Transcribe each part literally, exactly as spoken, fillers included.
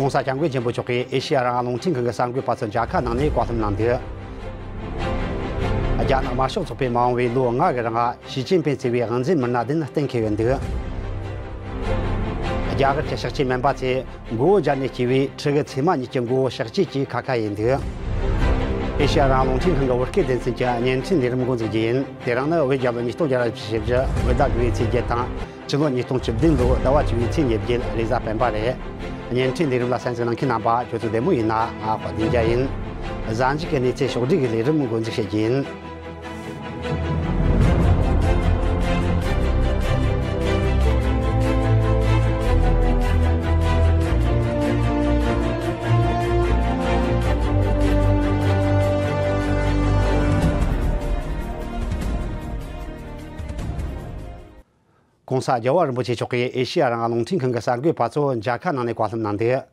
༸གོང་ས་༸སྐྱབས་མགོན་ཆེན་པོ་མཆོག་གིས་ཨེ་ཤེ་ཡ་རང་དབང་རླུང་འཕྲིན་ཁང་གི་གསར་འགོད་པ་ཚོ་མཇལ་ཁ་གནང་ནས་བཀའ་སློབ་གནང་འདུག་རྒྱ་ནག་དམར་ཤོག་ཚོགས་པས་མ་འོངས་པའི་ལོ་ལྔ་གི་རིང་ཞི་ཅིན་ཕིང་གཙོས་པའི་དབང་འཛིན་མི་སྣ་བདུན་གཏན་འཁེལ་ཡོད་འདུག་རྒྱ་གར་གྱི་གཤག་བཅོས་སྨན་པ་ཚོས་མགོ་བོ་སྦྱར་ནས་སྐྱེས་པའི་ཕྲུ་གུ་ཚེ་མ་གཉིས་ཀྱི་མགོ་བོ་གཤག་བཅོས་ཀྱིས་ཁ་ཁ་ཡིན་འདུག་ཨེ་ཤེ་ཡ་རང་དབང་རླུང་འཕྲིན་ཁང་གི་བོད་སྐད་སྡེ་ཚན་གྱི་བརྙན་འཕྲིན་ལས་རིམ་འགོ་འཛུགས་རྒྱུ་ཡིན། དེ་རིང་ནི་བོད་རྒྱལ་ལོ་ཉིས་སྟོང་བརྒྱ་ར་བཞི་བཅུ་ཞེ་བཞི། བོད་ཟླ་དགུ་བའི་ཚེས་བརྒྱད་དང་། ཕྱི་ལོ་ཉིས་སྟོང་བཅུ་བདུན་ལོའི་ཟླ་བ་བཅུ་བའི་ཚེས་ཉེར་བརྒྱད། རེས་གཟའ་སྤེན་པ་རེད། བརྙན་འཕྲིན་ལས་རིམ་ལ་གསན་གཟིགས་གནང་མཁན་རྣམ་པ་ཁྱོད་ཚོ་བདེ་མོ་ཡིན་ན། ང་དཔལ་ལྡན་རྒྱལ་ཡིན། གཟའ་མཇུག་གི་གནས་ཚུལ་ཕྱོགས་བསྒྲིགས་ཀྱི་ལས་རིམ་འགོ་འཛུགས་བྱེད་རྒྱུ་ཡིན། ༸གོང་ས་རྒྱལ་བ་རིན་པོ་ཆེ་མཆོག་གིས་ཨེ་ཤེ་ཡ་རང་དབང་རླུང་འཕྲིན་ཁང་གི་གསར་འགོད་པ་ཚོ་མཇལ་ཁ་གནང་ནས་བཀའ་སློབ་གནང་འདུག་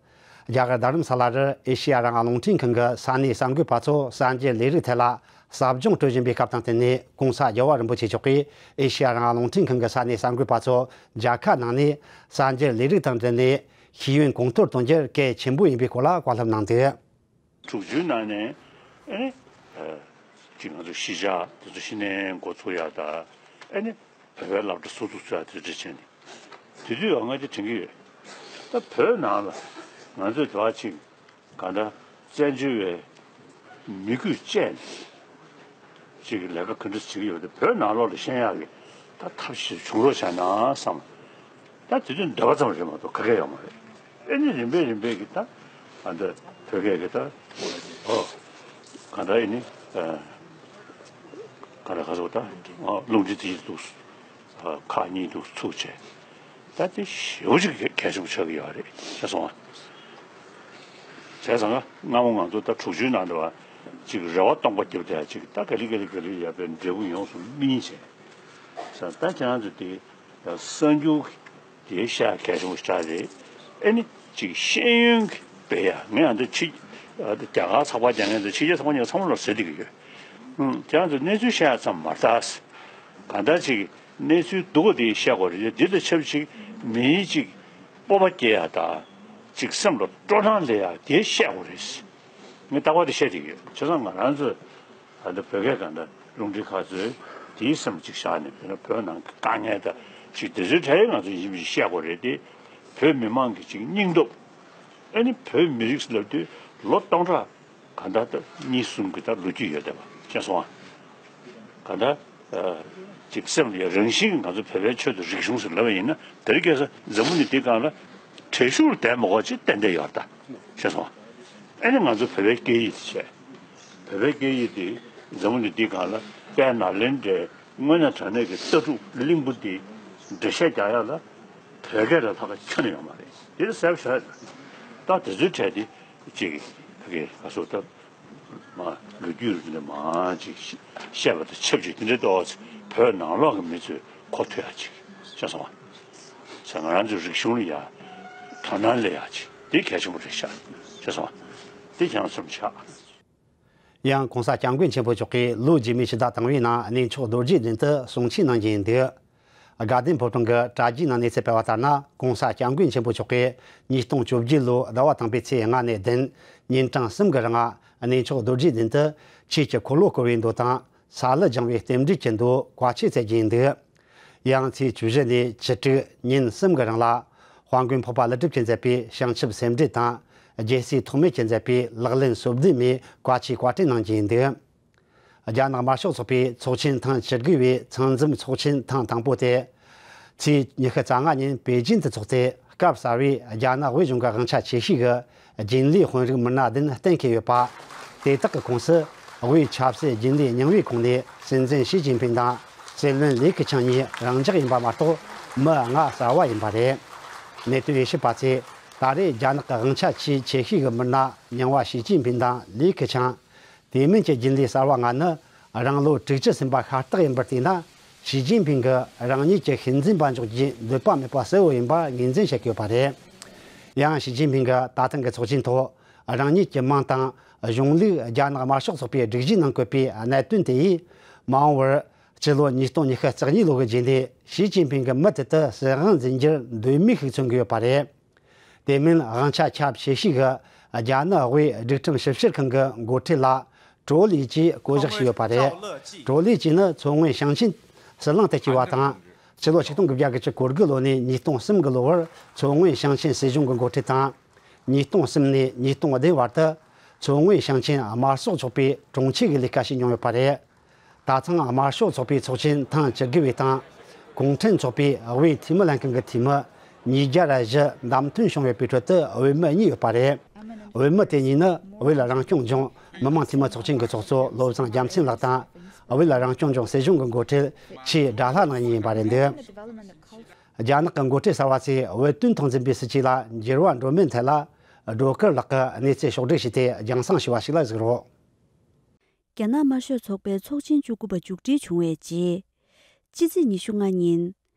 རྒྱ་གར་རྡ་རམ་ས་ལ་རུ་ཨེ་ཤེ་ཡ་རང་དབང་རླུང་འཕྲིན་ཁང་གི་ས་གནས་གསར་འགོད་པ་ཚོ་གསར་འགྱུར་ལས་རིགས་ཐད་ལ་ཟབ་སྦྱོང་སྤྲོད་བཞིན་པའི་སྐབས་དང་བསྟུན་ནས། ༸གོང་ས་རྒྱལ་བ་རིན་པོ་ཆེ་མཆོག་གིས་ཨེ་ཤེ་ཡ་རང་དབང་རླུང་འཕྲིན་ཁང་གི་ས་གནས་གསར་འགོད་པ་ཚོ་མཇལ་ཁ་གནང་ནས། གསར་འགྱུར་ལས་རིགས་དང་འབྲེལ་ནས་ཤེས་ཡོན་གོང་མཐོར་གཏོང་རྒྱུ་གལ་ཆེན་པོ་ཡིན་པའི་སྐོར་ལ་བཀའ་སློབ་གནང་འདུག་དྲུག་ཅུའི་ནང་ནས་ཨེ་ནི་ཅིག་ང་ཚོ་གཞིས་ཆགས་དེ་ཚོ་གཞི་ནས་འགོ་ཚུགས་ཡག་དང་། ཨེ་ནི་བོད་པའི་སློབ་གྲྭ་ཟུར་དུ་བཙུགས་ཡག་དེ་འདྲ་བྱས་ནས། དེ་དུས་ཡང་ང་ཅིག་དྲན་གྱི་ཡོད། ད་བོད་ནང་ལ་ང་ཚོས་དེ་བ་ཅིག་གང་ལྟར་བཙན་བྱོལ་བའི་མི་རྒྱུད་བཅས་ནས་ཅིག་ལས་ཀ་ག་འདྲ་བྱེད་ཀྱི་ཡོད་དེ། བོད་ནང་ལོགས་ལ་ཤེས་ཡག་གི་ད་ཐབས་ཤེས་བྱུང་རོགས་བྱས་ན་བསམ། ད་དེ་དུས་འདོད་པ་ཙམ་རེད་མ་གཏོགས་ག་གེ་ཡོད་མ་རེད། ཨེ་ནི་རིམ་པས་རིམ་པས་ཀྱི་ད་ཨ་འདི་བོད་སྐད་ཀྱི་ད་ཨོ་ག་འདྲ་ཨེ་ནི་ཨ་ག་འདྲ་ག་ཚོད་ད་ཨོ་རླུང་འཕྲིན་དེ་ཡི་འདུག་ཨ་ཁག་གཉིས་འདུག་ཚུགས་བྱས། ད་དེ་ཞེ་པོ་ཅིག་གལ་ཆེན་པོ་ཆགས་ཀྱི་ཡོད་རེད་ཤེས་སོང་ཨ། བྱས་ཙང་ང་སྔ་མོ་ང་ཚོ་ད་དྲུག་ཅུའི་ནང་དུ་བ་ཅིག་རེ་བ་སྟོང་པ་བརྒྱབ་བསྡད་ཅིག་ད་ག་ལེ་ག་ལེ་ག་ལེ་ཡར་པའི་འབྲས་བུ་ཡོངས་སུ་སྨིན་བྱས། ད་ཁྱེད་རང་ཚོ་དེ་གསར་འགྱུར་དེ་བཤད་གལ་ཆེན་པོ་ཞིག་རེད། ཨེ་ནི་ཅིག་ཤེས་ཡོན་གྱི་སྤེལ་ཡ། ངས་ཨ་འདི་ཕྱི་རྒྱ་གར་ཚགས་པར་རྒྱག་མཁན་དང་ཕྱི་རྒྱལ་ཚགས་པར་རྒྱག་མཁན་ཚང་མ་ལ་ཟེར་བསྡད་ཀྱི་ཡོད། ཨུམ། ཁྱེད་རང་ཚོ་གནས་ཚུལ་བཤད་ཡ་ཙམ་མ་རེད་ད། གང་ལྟར་ཅིག་གནས་ཚུལ་སྡུག་པ་དེ་བཤད་དགོས་རེད། འདི་དང་ཆབས་ཅིག་མིའི་ཅིག་སྤོབས་པ་སྐྱེ་ཡ་དང་། ཅིག་སེམས་ལ་སྤྲོ་སྣང་སླེབས་ཡ་དེ་བཤད་དགོས་རེད། ངས་རྟག་པར་དེ་བཤད་བསྡད་ཀྱི་ཡོད། བྱས་ཙང་ང་རང་ཚོས་ད་ལྟ་བོད་སྐད་གང་ལྟར་རླུང་འཕྲིན་ཁག་ཚོས་དེའི་སེམས་ཅིག་བཞག་ནས། དཔེར་ན་བོད་ནང་གི་དཀའ་ངལ་དང་ཅིག་དེ་ཚོའི་གྲས་ང་ཚོས་ཡིན་པ་ཞིག་བཤད་དགོས་རེད་དེ། བོད་མི་མང་གི་ཅིག་སྙིང་སྟོབས། ཨ་ནི་བོད་མི་རིགས་ལབ་དུས་ལོ་སྟོང་ཕྲག་གང་ལྟར་ད་གཉིས་གསུམ་གྱི་ད་ལོ་རྒྱུས་ཡོད་བསྡད་པ་ཤེས་སོང་ཨ། གང་ལྟར་ཨ་ཅིག་སེམས་ལ་ཡ་རང་བཞིན་གྱིས་ང་ཚོ་བོད་པའི་ཆོས་དང་རིག་གཞུང་ཟེར་ལབ་པ་ཡིན་ན། དེ་རིང་ཁ་སང་འཛམ་བུ་གླིང་འདིའི་སྒང་ལ་དྲན་ཤུགས་ལྡན་མ་དགོས་ཅིག་ཏན་ཏན་ཡོད་ད་ཤེས་སོང་ཨ། ཨ་ནི་ང་ཚོ་བོད་པའི་སྐད་ཡིག་དེ་བྱས། བོད་པའི་སྐད་ཡིག་དེ་འཛམ་བུ་གླིང་འདིའི་སྒང་ལ་དཔལ་ནཱ་ལེནྡྲའི་དངོས་གནས་དྲང་གནས་ཀྱི་ལྟ་གྲུབ་གླིང་བུ་འདི་འགྲེལ་བཤད་རྒྱག་ཡག་ལ་བོད་སྐད་ལས་ལྷག་ག་ཁྱོན་ནས་ཡོད་མ་རེད། དེ་གསལ་པོ་ཤོད་ད། དེ་ཚོའི་གྲས་དེ་ཅིག་གི་ག་ཚོད་ད་མ་ལོ་རྒྱུས་རིག་མ་ཅིག་བཤད་པ་དང་ཆབས་ཅིག་དེ་འདྲའི་ཏོག་ཙམ་བོད་ནང་ལོགས་ཀྱི་མི་ཚོས་གོ་ཐུབ་ཡག་ཅིག་ཤེས་སོང་བ། ང་རང་ཚོའི་རིག་གཞུང་ལ་ཡ་དོ་སྣང་སླེབས་ཡག་ཅིག་དེ་གལ་ཆེན་པོ་རེད་ཤག་ཤེས་སོང་བ། དེ་ཁྱེད་རང་ཚོར་ཆགས། ཡང་༸གོང་ས་༸སྐྱབས་མགོན་ཆེན་པོ་མཆོག་གིས་ལོ་རྗེས་མའི་ཕྱི་ཟླ་དང་པོའི་ནང་གནས་མཆོག་རྡོ་རྗེ་གདན་དུ་གསུང་ཆོས་གནང་རྒྱུ་ཡིན་འདུག་དགའ་ལྡན་ཕོ་བྲང་གི་དྲ་རྒྱའི་ནང་གནས་ཚུལ་སྤེལ་བ་ལྟར་ན། ༸གོང་ས་༸སྐྱབས་མགོན་ཆེན་པོ་མཆོག་གིས་ཉིས་སྟོང་བཅོ་བརྒྱད་ལོའི་ཟླ་བ་དང་པོའི་ཚེས་ལྔ་ནས་བདུན་ཉིན་གྲངས་གསུམ་གྱི་རིང་གནས་མཆོག་རྡོ་རྗེ་གདན་དུ་ཆོས་ཀྱི་འཁོར་ལོ་བསྐོར་བའི་མདོ་དང་། ས་ལུ་སྦྱང་བའི་རྟེན་འབྲེལ་གྱི་མདོ་བཀའ་ཆོས་སྩལ་རྒྱུ་ཡིན་འདུག་ཡང་ཚེས་བཅུ་བཞི་ནས་བཅུ་དྲུག་ཉིན་གསུམ་གྱི་རིང་ལ། དཔལ་མགོན་འཕགས་པ་ཀླུ་སྒྲུབ་ཀྱིས་མཛད་པའི་བྱང་ཆུབ་སེམས་འགྲེལ་དང་། རྒྱལ་སྲས་ཐོགས་མེད་ཀྱིས་མཛད་པའི་ལག་ལེན་སོ་བདུན་མའི་བཀའ་ཆོས་བཀའ་དྲིན་གནང་རྒྱུ་ཡིན་འདུག་རྒྱ་ནག་དམར་ཤོག་ཚོགས་པའི་ཚོགས་ཆེན་ཐེངས་བཅུ་དགུ་བའི་ཚང་འཛོམས་ཚོགས་ཆེན་ཐེངས་དང་པོ་དེ། ཚེས་ཉི་ཤུ་རྩ་ལྔ་ཉིན་པེ་ཅིན་དུ་འཚོགས་ཏེ། སྐབས་གསར་བའི་རྒྱ་ནག་དབུས་གཞུང་གི་དབང་ཆ་ཆེ་ཤོས་ཀྱི་རྒྱུན་ལས་དཔོན་རིགས་མི་སྣ་བདུན་གཏན་འཁེལ་ཡོད་པ། དེ་དག་གི་ཁོངས་སུ་དབུས་ཆབ་སྲིད་རྒྱུན་ལས་རྙིང་བའི་ཁོངས་ནས་སྲིད་འཛིན་ཞི་ཅིན་ཕིང་དང་སྲིད་བློན་ལི་ཁེ་ཆང་གཉིས་རང་འཇགས་ཡིན་པ་མ་གཏོགས། མི་ལྔ་གསར་བ་ཡིན་པ་རེད། གནད་དོན་དབྱེ་ཞིབ་པ་ཚོས་ད་རེས་རྒྱ་ནག་གི་དབང་ཆ་ཆེས་ཆེ་ཤོས་ཀྱི་མི་སྣ་རྙིང་བ་ཞི་ཅིན་ཕིང་དང་ལི་ཁེ་ཆང་། དེ་མིན་གྱི་རྒྱུན་ལས་གསར་བ་ལྔ་ནི་རང་ལོ་དྲུག་ཅུ་ཟིན་པ་ཤ་སྟག་ཡིན་པར་བལྟས་ན། ཞི་ཅིན་ཕིང་གིས་རང་ཉིད་ཀྱི་ཤུལ་འཛིན་པ་འཇོག་རྒྱུའི་འདོད་པ་མེད་པ་གསལ་བོ་ཡིན་པ་ངོས་འཛིན་བྱེད་ཀྱི་ཡོད་པ་རེད། ཡང་ཞི་ཅིན་ཕིང་གིས་ད་ཐེངས་ཀྱི་ཚོགས་ཆེན་ཐོག་རང་ཉིད་ཀྱི་མིང་དང་གཞུང་ལུགས་རྒྱ་ནག་དམར་ཤོག་ཚོགས་པའི་སྒྲིག་གཞིའི་ནང་བཀོད་པའི་གནད་དོན་དེ་ཡིས། མ་འོངས་པར་སྤྱི་ལོ་ཉིས་སྟོང་ཉི་ཤུ་རྩ་གཉིས་ལོ་གི་རྗེས་ནས་ཞི་ཅིན་ཕིང་གིས་མུ་མཐུད་དུ་སྲིད་དབང་འཛིན་རྒྱུར་འདོད་མོས་ཤིག་མཚོན་གྱི་ཡོད་པ་རེད། དེ་མིན་དབང་ཆ་ཁྱབ་ཆེ་ཤོས་ཀྱི་རྒྱ་ནག་དབུས་སྒྲིག་ཁྲིམས་ཞིབ་བཤེར་ཁང་གི་འགོ་ཁྲིད་ལ་ཀྲོའུ་ལི་ཅིས་བསྐོ་གཞག་བྱས་ཡོད་པ་རེད། ཀྲོའུ་ལི་ཅི་ནི་མཚོ་སྔོན་ཞིང་ཆེན་ཟི་ལིང་དུ་སྐྱེས་པ་དང་། ཕྱི་ལོ་ཆིག་སྟོང་དགུ་བརྒྱ་གྱ་དགུ་ལོ་ནས་ཉིས་སྟོང་གསུམ་གྱི་ལོ་བར་མཚོ་སྔོན་ཞིང་ཆེན་སྲིད་གཞུང་གི་འགོ་ཁྲིད་དང་། ཉིས་སྟོང་གསུམ་ནས་ཉིས་སྟོང་བདུན་བར་དུ་མཚོ་སྔོན་ཞིང་ཆེན་དམར་ཤོག་ཚོགས་པའི་དྲུང་ཆེ་གི་ལས་ཀ་བྱས་མྱོང་ཡོད་པ་རེད། ད་ཐེངས་དམར་ཤོག་ཚོགས་པའི་ཚོགས་ཆེན་ཐེངས་བཅུ་དགུ་པའི་སྟེང་གུང་ཁྲན་ཚོགས་པའི་དབུས་འཐུས་མི་ལྷན་ཁང་གི་འཐུས་མི་ཉིས་བརྒྱ་བཞི་བདམས་ཐོན་བྱུང་ཡོད་པའི་ཁྲོད་དུ་བུད་མེད་གཉིས་ཡོད་པ་རེད། བུད་མེད་དེ་གཉིས་ནི་བོད་རང་སྐྱོང་ལྗོངས་མི་དམངས་འཐུས་མི་ཚོགས་ཆེན་གྱི་ཚོགས་གཙོ་བློ་བཟང་རྒྱལ་མཚན་ལགས་དང་། བོད་རང་སྐྱོང་ལྗོངས་སྲིད་གཞུང་གི་འགོ་ཁྲིད་ཆེས་དགྲ་ལྷ་ལགས་གཉིས་ཡིན་པ་རེད་འདུག་རྒྱ་ནག་གི་འགོ་ཁྲིད་གསར་པ་ཚོས་བོད་དོན་ཐོག་འཛིན་པའི་སྲིད་བྱུས་ལ་འགྱུར་བ་འགྲོ་མིན་ཐད་ལ་སྒྲོལ་དཀར་ལགས་ཀྱིས་གནས་ཚུལ་ཕྱོགས་བསྒྲིགས་བྱས་ཏེ་རྒྱང་སྲིང་ཞུ་བ་ཞིག་ལ་གཟིགས་རོགས། རྒྱ་ནག་དམར་ཤོག་ཚོགས་པའི་ཚོགས་ཆེན་བཅུ་དགུ་པ་མཇུག་སྒྲིལ་བྱུང་བའི་རྗེས། ཕྱི་ཚེས་ཉི་ཤུ་ལྔ་ཉིན།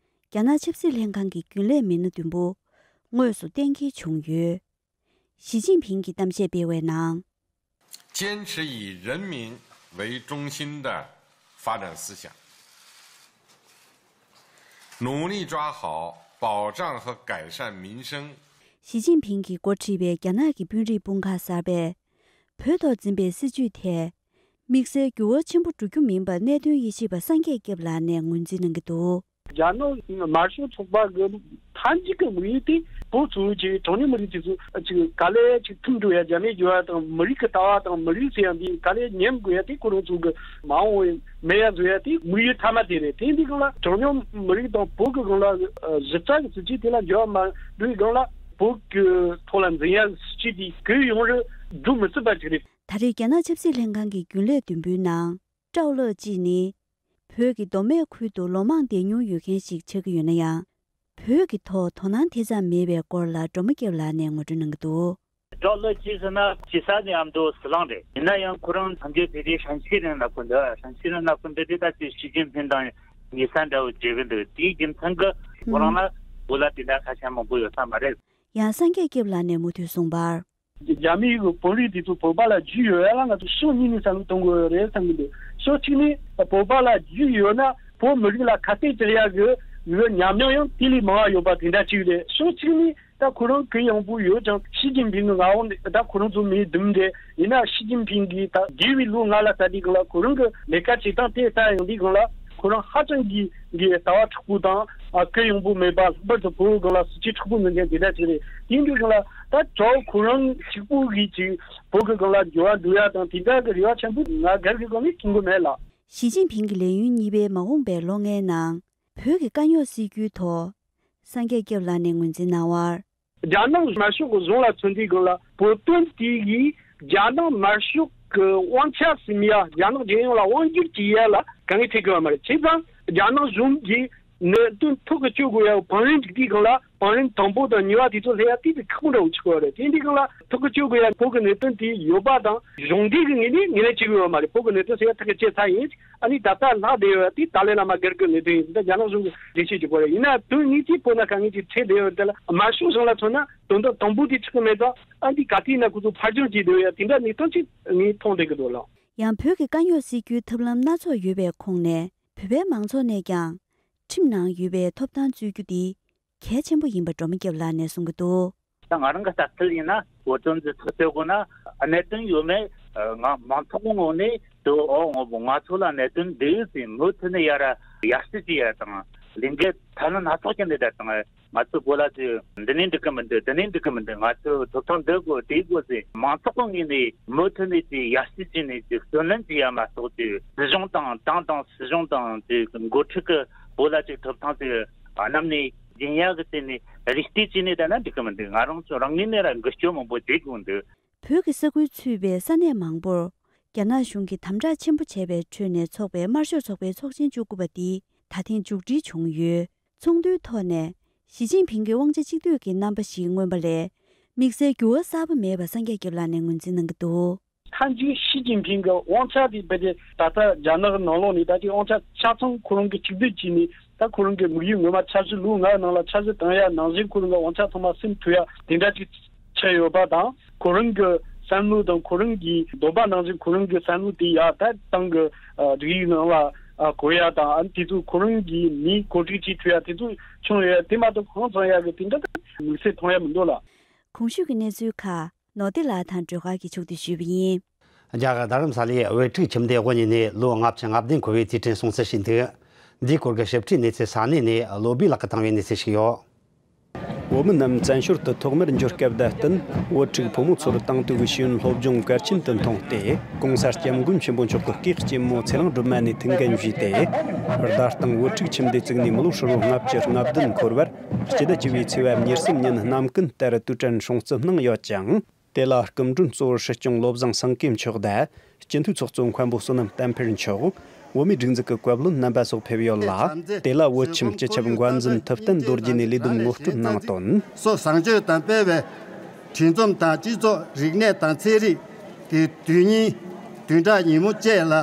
རྒྱ་ནག་ཆབ་སྲིད་ལྷན་ཁང་གི་རྒྱུན་ལས་མི་སྣ་བདུན་པོ་དངོས་སུ་གཏན་འཁེལ་བྱུང་ཡོད། ཞི་ཅིན་ཕིང་གིས་གཏམ་བཤད་སྤེལ་བའི་ནང་། 坚持以人民为中心的发展思想，努力抓好保障和改善民生。 ཞི་ཅིན་ཕིང་གིས་འགོ་ཁྲིད་པའི་རྒྱ་ནག་གི་དཔོན་རིགས་དཔུང་ཁག་གསར་པས། བོད་ཐོག་འཛིན་པའི་སྲིད་བྱུས་ཐད། དམིགས་བསལ་འགྱུར་བ་ཆེན་པོ་འགྲོ་རྒྱུ་མིན་པ་གནད་དོན་དབྱེ་ཞིབ་པ་སངས་རྒྱས་སྐྱབས་ལགས་ནས་ངོས་འཛིན་གནང་གི་འདུག་རྒྱ་ནག་དམར་ཤོག་ཚོགས་པ་གི་མཐའ་མཇུག་གི་དམིགས་ཡུལ་དེ་བོད་གཙོ་བོ་བྱས་གྲངས་ཉུང་མི་རིགས་དེ་ཚོ་ཅིག་ག་ལེ་ཅིག་ཐུམ་འགྲོ་ཡ། རྒྱ་མིའི་འགྱུར་བ་དང་མི་རིགས་ཀྱི་ལྟ་བ་དང་མི་རིགས་ཟེར་ཡ་འདི་ག་ལེ་ཉམས་དགོས་ཡ་དེ་ཁོ་རང་ཚོ་གི་མ་འོངས་མེད་ཡ་བཟོ་ཡ་དེ་དམིགས་ཡུལ་མཐའ་མ་དེ་རེད། དེ་འདི་སྒང་ལ་གྲངས་ཉུང་མི་རིགས་དང་བོད་ཀྱི་སྒང་ལ་གཞི་རྩ་གི་སྲིད་བྱུས་དེ་ལ་འགྱུར་བ་མ་འགྲོ་བའི་སྒང་ལ་བོད་ཀྱི་ཐོག་ལ་འཛིན་ཡ་སྲིད་བྱུས་དེ་གུ་ཡངས་རུ་འགྲོ་མི་སྲིད་པ་ཅིག་རེད། ད་རེས་རྒྱ་ནག་ཆབ་སྲིད་ལྷན་ཁང་གི་རྒྱུན་ལས་བདུན་པོའི་ནང་། ཀྲའོ་ལེ་ཅི་ནི། བོད་ཀྱི་མདོ་སྨད་ཁུལ་དུ་ལོ་མང་བསྡད་མྱོང་ཡོད་མཁན་ཞིག་ཆགས་ཀྱི་ཡོད་ན་ཡང་། བོད་ཀྱི་ཐོག་དོ་སྣང་དེ་ཙམ་མེད་པའི་སྐོར་ལ་སྒྲོལ་མ་སྐྱབས་ལགས་ནས་ངོ་སྤྲོད་གནང་གི་འདུག་ཀྲའོ་ལེ་ཅི་ཟེར་ན་སྐྱེས་ས་ནི་ཨ་མདོ་ཟི་ལིང་རེད། ཡིན་ན་ཡང་ཁོ་རང་སངས་རྒྱས་བོད་རིགས་ཧྲན་ཤི་རན་ལབ་གོ་འདུག་ཧྲན་ཤི་རན་ལབ་གོ་འདུག་དེ་ད་ཅི་ཞི་ཅིན་ཕིང་དང་ཉེ་ས་འདྲ་བོ་བྱེད་གི་འདུག་དེའི་རྒྱུ་མཚན་གྱིས་ཁོ་རང་ལ་བོད་ལ་དེ་འདྲ་ཁ་ཆེ་མང་པོ་ཡོད་ས་མ་རེད། ཡང་སངས་རྒྱས་སྐྱབས་ལགས་ནས་མུ་མཐུད་གསུངས་པར། རྒྱ་མིའི་གི་དཔོན་རིགས་དེ་ཚོ་བོད་པ་ལ་རྒྱུས་ཡོད་ཡ་ལ་ང་ཚོ་ཕྱོགས་གཉིས་ནས་བསམ་བློ་གཏོང་དགོས་ཡོད་རེད་བསམ་གི་འདུག་ཕྱོགས་གཅིག་ནས་བོད་པ་ལ་རྒྱུས་ཡོད་ན་བོད་མི་རིགས་ལ་ཁ་གཏད་གཅོག་ཡ་གི་གི་ཉམས་མྱོང་ཡང་དེ་ལས་མང་བ་ཡོད་པ་དེ་འདྲ་གཅིག་རེད། ཕྱོགས་གཅིག་ནས་ད་ཁོ་རང་གུ་ཡངས་པོ་ཡོད་ཀྱང་ཞི་ཅིན་ཕིང་གི་མངའ་འོག་ནས་ད་ཁོ་རང་ཚོ་མི་བདུན་རེད། ཡིན་ན་ཞི་ཅིན་ཕིང་གིས་ད་འདས་པའི་ལོ་ལྔ་ལ་ལྟ་དུས་སྒང་ལ་ཁོ་རང་གི་ལས་ཀ་བྱེད་སྟངས་དེ་ལྟ་ཡོང་དུས་སྒང་ལ་ཁོ་རང་ཧ་ཅང་གི་གི་ལྟ་བ་མཁྲེགས་པོ་དང་ཨ་གུ་ཡངས་པོ་མེད་པ། ལྷག་པར་དུ་བོད་སྒང་ལ་སྲིད་ཇུས་མཁྲེགས་པོ་འཛིན་མཁན་དེ་འདྲ་ཅིག་རེད། དེ་འདྲའི་སྒང་ལ་ད་ཀྲའོ་ཁོ་རང་གཅིག་པུ་གིས་ཅིག་བོད་ཀྱི་སྒང་ལ་འགྱུར་བ་འགྲོ་ཡ་དང་དེ་འདྲ་གི་རེ་བ་ཆེན་པོ་ང་སྒེར་གྱི་སྒང་ནས་མཐོང་གི་མེད་ལ། ཞི་ཅིན་ཕིང་གི་ལས་ཡུན་གཉིས་པའི་མ་འོངས་པའི་ལོ་ལྔའི་ནང་བོད་ཀྱི་དཀའ་རྙོག་སེལ་རྒྱུའི་ཐོག་སངས་རྒྱས་སྐྱབས་ལགས་ནས་ངོས་འཛིན་གནང་བར། རྒྱ་ནག་དམར་ཤོག་གི་གཞུང་ལ་མཚོན་དུས་སྒང་ལ་བོད་དོན་དེ་གིས་རྒྱ་ནག་དམར་ཤོག་གི་དབང་ཆ་ཟིན་ཡ། རྒྱ་ནག་རྒྱལ་ཡོངས་ལ་དབང་སྒྱུར་བྱེད་ཡ་ལ་དཀའ་ངལ་འཕྲད་དགོས་པ་མ་རེད། བྱས་ཙང་རྒྱ་ནག་གཞུང་གིས་གནད་དོན་ཐག་གིས་གཅོད་དགོས་ཡ་བང་རིམ་འགྲིག་དུས་སྒང་ལ་བང་རིམ་དང་པོ་དང་གཉིས་པ་དེ་ཚོ་སླེབས་ཡ་དེ་དེ་ཁག་པོ་འདྲ་བོ་ཆགས་ཀྱི་ཡོད་རེད། དེ་འདི་སྒང་ལ་ཐག་གིས་གཅོད་དགོས་ཡ་བོད་ཀྱི་གནད་དོན་དེ་ཡོད་པ་དང་གཞུང་འབྲེལ་གྱི་ངོས་ནས་ངོས་ལེན་བྱེད་དགོས་ཡ་མ་རེད། བོད་ཀྱི་གནད་དོན་ཟེར་ཡ་ཐག་གིས་བཅད་ཚར་ཡིན། ཨ་ནི་ད་ལྟ་ལྷག་བསྡད་ཡོད་དེ་ཏཱ་ལའི་བླ་མ་སྒེར་གྱི་གནད་དོན་ཡིན། འདི་རྒྱ་ནག་གཞུང་གིས་འགྲེལ་བཤད་བྱེད་དགོས་རེད། ཡིན་ན་དོན་དངོས་ཀྱི་བོད་ནང་དཀའ་ངལ་ཅིག་འཕྲད་བསྡད་ཡོད་དེ་ལ་དམར་ཤོག་གཞུང་ལ་མཚོན་ན་དོན་དག་དང་པོ་དེ་ཆགས་ཀྱི་མེད་ཙང་། ཨ་འདི་ག་དུས་ཡིན་ན་ཁོ་ཚོ་ཕར་འགྱངས་བྱས་བསྡད་ཡོད་ཡ་དེ་འདྲ་གནས་སྟངས་ཅིག་ངས་མཐོང་བསྡད་ཀྱི་འདུག་ལགས། ཡང་བོད་ཀྱི་དཀའ་རྙོག་སེལ་རྒྱུའི་ཐབས་ལམ་སྣ་ཚོགས་ཡོད་པའི་ཁོངས་ནས་བོད་པའི་མང་ཚོགས་ནས་ཀྱང་ཁྲིམས་ནང་ཡོད་པའི་ཐོབ་ཐང་རྩོད་རྒྱུ་འདི་གལ་ཆེན་པོ་ཡིན་པ་སྒྲོལ་མ་སྐྱབས་ལགས་ནས་གསུང་གི་འདུག་ད་ང་རང་གི་ལྟ་ཚུལ་ཡིན་ན་བོད་དོན་འདི་ཐག་གཅོད་དགོས་ན་གནད་དོན་ཡོད་མེད་ང་མང་ཚོགས་ངོས་ནས་དུ་ཨོ་ངོ་བོ་ང་ཚོ་ལ་གནད་དོན་འདི་ཡོད་ཟེར་མུ་མཐུད་ནས་ཡར་ཡར་ཞུ་བྱེད་ཡ་དང་ལས་འགུལ་ཐབས་ལམ་སྣ་ཚོགས་ཀྱི་འདི་འདྲ་དང་ང་ཚོ་བོད་ལ་ཅིག་འདི་ནས་འགྲིག་གི་མི་འདུག་འདི་ནས་འགྲིག་གི་མི་འདུག་ང་ཚོ་ཐོབ་ཐང་འདི་དགོས་དེ་དགོས་ཟེར་མང་ཚོགས་ཀྱི་ངོས་ནས་མུ་མཐུད་ནས་ཅིག་ཡར་ཞུ་བྱས་ནས་ཅིག་བརྩོན་ལེན་བྱེད་ཡ་མ་གཏོགས་ཅིག་སྲིད་གཞུང་དང་ཏང་དང་སྲིད་གཞུང་དང་ཅིག་འགོ་ཁྲིད་ཀྱི་བོད་ལ་ཅིག་ཐོབ་ཐང་ཅིག་གནམ་ནས་སྦྱིན་ཡག་གི་རྩེ་ནས་རེ་ལྟོས་བྱས་ནས་བསྡད་ན་འགྲིག་གི་མི་འདུག་ང་རང་ཚོ་རང་ངོས་ནས་ར་འགུལ་སྐྱོད་མང་པོ་བྱེད་དགོས་འདུག་བོད་ཀྱི་ས་ཁུལ་ཚུད་པའི་ས་གནས་མང་པོར་རྒྱ་ནག་གཞུང་གིས་དམ་དྲག་ཆེན་པོ་བྱས་པའི་ཁྲོད་ནས་འཚོགས་པའི་དམར་ཤོག་ཚོགས་པའི་ཚོགས་ཆེན་བཅུ་དགུ་པ་འདི་ད་ཐེངས་མཇུག་སྒྲིལ་བྱུང་ཡོད། ཚོགས་འདུའི་ཐོག་ནས་ཞི་ཅིན་ཕིང་གི་དབང་ཆ་གཅིག་སྡུད་ཀྱི་རྣམ་པ་ཞིག་མངོན་པ་ལས་དམིགས་བསལ་འགྱུར་བ་གསར་པ་མེད་པ་སངས་རྒྱས་སྐྱབས་ལགས་ནས་ངོས་འཛིན་གནང་གི་འདུག་མཐའ་མཇུག་ཞི་ཅིན་ཕིང་གི་དབང་ཆ་དེ་རྦད་དེ་ད་ལྟ་རྒྱ་ནག་གི་ནང་ལོགས་ནས་ད་ལྟའི་དབང་ཆ་ཆ་ཚང་ཁོ་རང་གི་གཅིག་སྡུད་བྱས་ནས་ད་ཁོ་རང་གི་དམིགས་ཡུལ་ངོ་མ་འཆར་གཞི་ལོ་ལྔའི་ནང་ལ་འཆར་གཞི་བཏིང་ཡ་ནང་བཞིན་ཁོ་རང་གི་དབང་ཆ་ཚང་མ་ཟིན་ཐུབ་ཡ་དེ་འདྲ་ཅིག་ཆགས་ཡོད་པ་དང་། ཁོ་རང་གི་བསམ་བློ་དང་ཁོ་རང་གི་འདོད་པ་ནང་བཞིན་ཁོ་རང་གི་བསམ་བློ་དེ་ཡ་ད་ཏང་གི་སྒྲིག་ཡིག་ནང་ལ་གོ་ཡ་དང་། ཨ་ནི་དེ་ཚོ་ཁོ་རང་གི་མིས་གོ་སྒྲིག་བྱེད་ཐུབ་ཡ་དེ་ཚོ་བྱུང་ཡོད་ཡ་དེ་མ་གཏོགས་གང་ཚང་ཡ་གི་དེ་འདྲ་དམིགས་བསལ་མཐོང་ཡ་མི་འདུག་ལགས། གོང་ཞུས་ཀྱི་གནས་ཚུལ་ཁག་ནོར་བདེ་ལགས་དང་སྒྲོལ་དཀར་གྱིས་ཕྱོགས་བསྡུས་ཞུས་པ་ཡིན། རྒྱ་གར་རྡ་རམ་ས་ལའི་དབུ་ཁྲིད་ཁྱིམ་སྡེ་དབུ་བརྙེས་ནས་ལོ་ལྔ་བཅུ་ང་བདུན་འཁོར་བའི་རྩིས་ཁྲིམས་སྲུང་བརྩི་བྱས་འདུག་འདིའི་སྐོར་གྱི་ཞིབ་ཕྲའི་གནས་ཚུལ་ས་གནས་ནས་བློ་བྷེ་ལགས་ཀྱིས་བཏང་བའི་གནས་ཚུལ་ཞིག་ཡོད། བོད་མི་རྣམས་བཙན་བྱོལ་དུ་ཐོག་མར་འབྱོར་སྐབས་དང་བསྟུན། བོད་ཕྲུག་ཕོ་མོ་ཚོར་དེང་དུས་ཀྱི་ཤེས་ཡོན་སློབ་སྦྱོང་གལ་ཆེན་དུ་མཐོང་སྟེ། ྋགོང་ས་ྋསྐྱབས་མགོན་ཆེན་པོ་མཆོག་གི་སྐུའི་གཅེན་མོ་ཚེ་རིང་སྒྲོལ་མ་ནས་ཐུགས་འགན་བཞེས་ཏེ། རྡ་སྟེང་བོད་ཕྲུག་ཁྱིམ་སྡེ་བཙུགས་ནས་མི་ལོ་ཧྲིལ་བོ་ལྔ་བཅུ་ང་བདུན་འཁོར་བར། སྤྱི་ཟླ་བཅུ་པའི་ཚེས་པ་ཉེར་གསུམ་ཉིན་གནམ་སྐུ་ལྟར་དུས་དྲན་སྲུང་བརྩི་གནང་ཡོད་ཅིང་། དེ་ལ་སྐུ་མགྲོན་གཙོ་བོར་སྲིད་སྐྱོང་བློ་བཟང་སེང་གེ་མཆོག་དང་། སྤྱི་འཐུས་ཚོགས་གཙོ་མཁན་པོ་བསོད་ནམས་བསྟན་འཕེལ་མཆོག་བོད་མིའི་སྒྲིག་འཛུགས་ཀྱི་བཀའ་བློན་རྣམ་པ་སོགས་ཕེབས་ཡོད་ལ། དེ་ལ་བོད་ཁྱིམ་སྤྱི་ཁྱབ་འགོ་འཛིན་ཐུབ་བསྟན་རྡོ་རྗེ་ནས་ལས་བསྡོམས་ངོ་སྤྲོད་གནང་དོན། སོ་བཟང་སྤྱོད་དང་སྤེལ་བའི་དྲིན་འཛོམས་དང་སྤྱི་ཚོགས་རིག་གནས་དང་ཚན་རིག་གི་དོན་སྙིང་བདུན་ཕྲག་ཉིན་མོ་བཅས་ལ་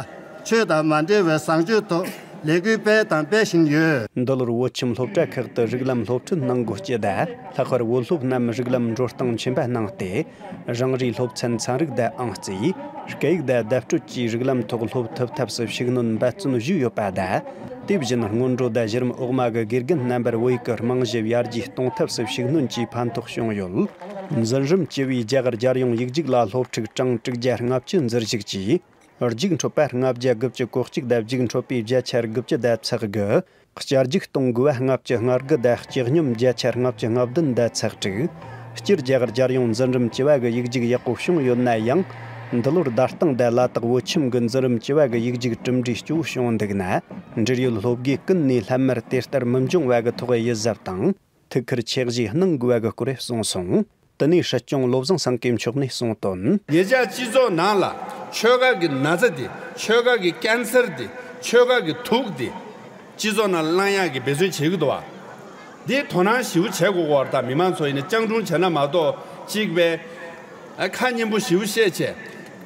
ཆོས་དང་མ་འབྲེལ་བའི་བཟང་སྤྱོད་ཐོག་ལས་འགུལ་སྤེལ་དང་སྤེལ་བཞིན་ཡོད། འདི་ལོར་བོད་ཁྱིམ་སློབ་གྲྭ་ཁག་ཏུ་རིགས་ལམ་སློབ་ཁྲིད་གནང་དགོས་སྤྱི་དང་། ལྷག་པར་བོད་སློབ་རྣམས་རིགས་ལམ་འགྲོ་སྟངས་ཆེན་པ་གནང་སྟེ། རང་རེའི་སློབ་ཚན་ཚན་རིག་དང་ཨང་རྩིས། སྐད་ཡིག་དང་བརྡ་སྤྲོད་བཅས་རིགས་ལམ་ཐོག་སློབ་ཐུབ་ཐབས་སུ་ཤུགས་སྣོན་འབད་བརྩོན་ཞུས་ཡོད་པ་དང་། དེ་བཞིན་སྔོན་འགྲོ་དང་གཞི་རིམ་འོག་མ་གི་དགེ་རྒན་རྣམ་པར་བོད་ཡིག་གི་རྨང་གཞི་ཡར་རྒྱས་གཏོང་ཐབས་སུ་ཤུགས་སྣོན་གྱིས་ཕན་ཐོགས་བྱུང་ཡོད། འཛིན་རིམ་བཅུ་བའི་རྒྱ་གར་རྒྱལ་ཡོངས་ཡིག་རྒྱུགས་ལ་སློབ་ཕྲུག་གྲངས་དྲུག་བརྒྱ་ལྔ་བཅུ་འཛུལ་ཞུགས་ཀྱིས། རྒྱུགས་འཕྲོད་པ་ལྔ་བརྒྱ་དགུ་བཅུ་གོ་གཅིག་དང་རྒྱུགས་འཕྲོད་པའི་བརྒྱ་ཆ་དགུ་བཅུ་དང་ཚེག་དགུ། བསྐྱར་རྒྱུགས་གཏོང་དགོས་པ་ལྔ་བཅུ་ང་དགུ་དང་སྤྱི་སྙོམས་བརྒྱ་ཆ་ལྔ་བཅུ་ང་བདུན་དང་ཚེག་དྲུག་སྤྱིར་རྒྱ་གར་རྒྱལ་ཡོངས་འཛིན་རིམ་བཅུ་བ་གི་ཡིག་རྒྱུགས་ཡག་པོ་བྱུང་ཡོད་ན་ཡང་། འདི་ལོར་རྡ་སྟེང་དང་ལ་དྭགས་བོད་ཁྱིམ་གྱི་འཛིན་རིམ་བཅུ་བ་གི་ཡིག་རྒྱུགས་གྲུབ་འབྲས་སྐྱོ་བོ་བྱུང་འདུག་ན། འབྲེལ་ཡོད་སློབ་དགེ་ཀུན་ནས་སླད་མར་དེ་ལྟར་མི་འབྱུང་བ་གི་ཐོག་ཡིད་གཟབ་དང་། ཐུགས་ཁུར་ཆེ་བཞེས་གནང་དགོས་པ་གི་སྐོར་གསུངས་སོང་། དེ་ནས་སྲིད་སྐྱོང་བློ་བཟང་སེང་གེ་མཆོག་ནས་གསུངས་དོན། ཉེ་ཆར་སྤྱི་ཚོགས་ནང་ལ་ཆོལ་ཁ་གི་ན་ཚ་འདི། ཆོལ་ཁ་གི་ཀན་སར་འདི། ཆོལ་ཁ་གི་དུག་འདི། སྤྱི་ཚོགས་ནང་བསླང་ཡག་གི་འབད་བརྩོན་བྱེད་ཀྱི་འདུག་བ། འདི་དོ་སྣང་ཞེ་པོ་བྱེད་དགོས་ཀྱི་ཡོད་རེད། ད་མི་མང་ཚོ་ཡིན་ན་སྤྱང་གྲུང་བྱས་ན་མ་གཏོགས་གཅིག་པའི་ཨ་ཁ་སྙན་པོ་ཞེ་པོ་བཤད་བྱས།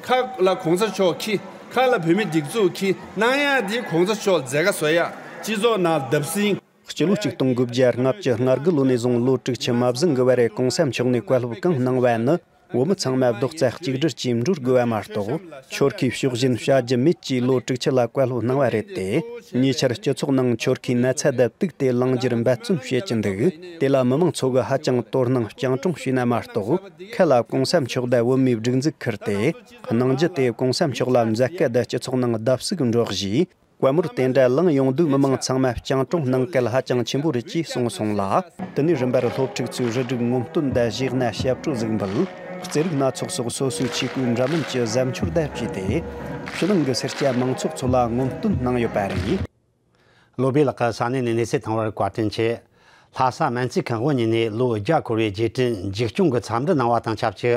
ཁ་ལ་གོང་ས་མཆོག་འཁྱེར། ཁ་ལ་བོད་མི་སྒྲིག་འཛུགས་འཁྱེར། གནང་ཡག་འདི་གོང་ས་མཆོག་མཛད་དཀའ་བཟོ་ཡག་སྤྱི་ཚོགས་ནང་བརྡབ་གསིག་སྤྱི་ལོ་ཆིག་སྟོང་དགུ་བརྒྱ་ལྔ་བཅུ་ང་དགུ་ལོ་ནས་བཟུང་ལོ་དྲུག་ཅུ་མ་ཟིན་གི་བར་རེ་གོང་ས་མཆོག་ནས་བཀའ་སློབ་གང་གནང་བ་ནི། བོད་མི་ཚང་མ་རྡོག་རྩ་གཅིག་སྒྲིལ་གྱིས་འགྲོ་དགོས་པ་མ་གཏོགས། ཆོལ་ཁའི་ཕྱོགས་ཞེན་བྱ་རྒྱུ་མེད་ཅེས་ལོ་དྲུག་ཅུ་ལ་བཀའ་སློབ་གནང་བ་རེད་དེ། ཉེ་ཆར་སྤྱི་ཚོགས་ནང་ཆོལ་ཁའི་ན་ཚ་དང་དུག་དེ་བསླང་རྒྱུར་འབད་བརྩོན་བྱེད་ཀྱི་འདུག་དེ་ལ་མི་མང་ཚོ་གིས་ཧ་ཅང་དོ་སྣང་སྤྱང་གྲུང་བྱས་ན་མ་གཏོགས། ཁ་ལ་གོང་ས་མཆོག་དང་བོད་མིའི་སྒྲིག་འཛུགས་ཁུར་ཏེ། གནང་རྒྱུ་དེ་གོང་ས་མཆོག་ལ་མཛད་དཀའ་དང་སྤྱི་ཚོགས་ནང་བརྡབ་གསིག་འགྲོ་གཞི། བཀའ་མོལ་དེ་འདྲ་གླེང་ཡོང་དུས་མི་མང་ཚང་མ་སྤྱང་གྲུང་གནང་གལ་ཧ་ཅང་ཆེན་པོ་རེད་ཅེས་གསུངས་སོང་ལ། དེ་ནས་རིམ་པར་སློབ་ཕྲུག་ཚོས་རུ་སྒྲིག་ངོམ་སྟོན་དང་གཞས་སྣ་ཞབས་བྲོ་ཟིག་འབུལ། རྩེད་རིགས་སྣ་ཚོགས་སོགས་སོ་སོའི་ཆས་གོས་འདྲ་མིན་གྱི་གཟབ་མཆོར་དང་བཅས་ཏེ། ཕྱི་ནང་གི་སེར་སྐྱ་མང་ཚོགས་ཚོ་ལ་ངོམ་སྟོན་གནང་ཡོད་པ་རེད། བློ་བྷེ་ལགས་ཀྱིས་ས་གནས་ནས་གནས་ཚུལ་བཏང་བར་བཀའ་དྲིན་ཆེ། ལྷ་ས་སྨན་རྩིས་ཁང་དབུ་བརྙེས་ནས་ལོ་བརྒྱ་འཁོར་བའི་རྗེས་དྲན་འཇིགས་སྐྱོང་གི་འཚམས་འདྲི་གནང་བ་དང་ཆབས་ཅིག་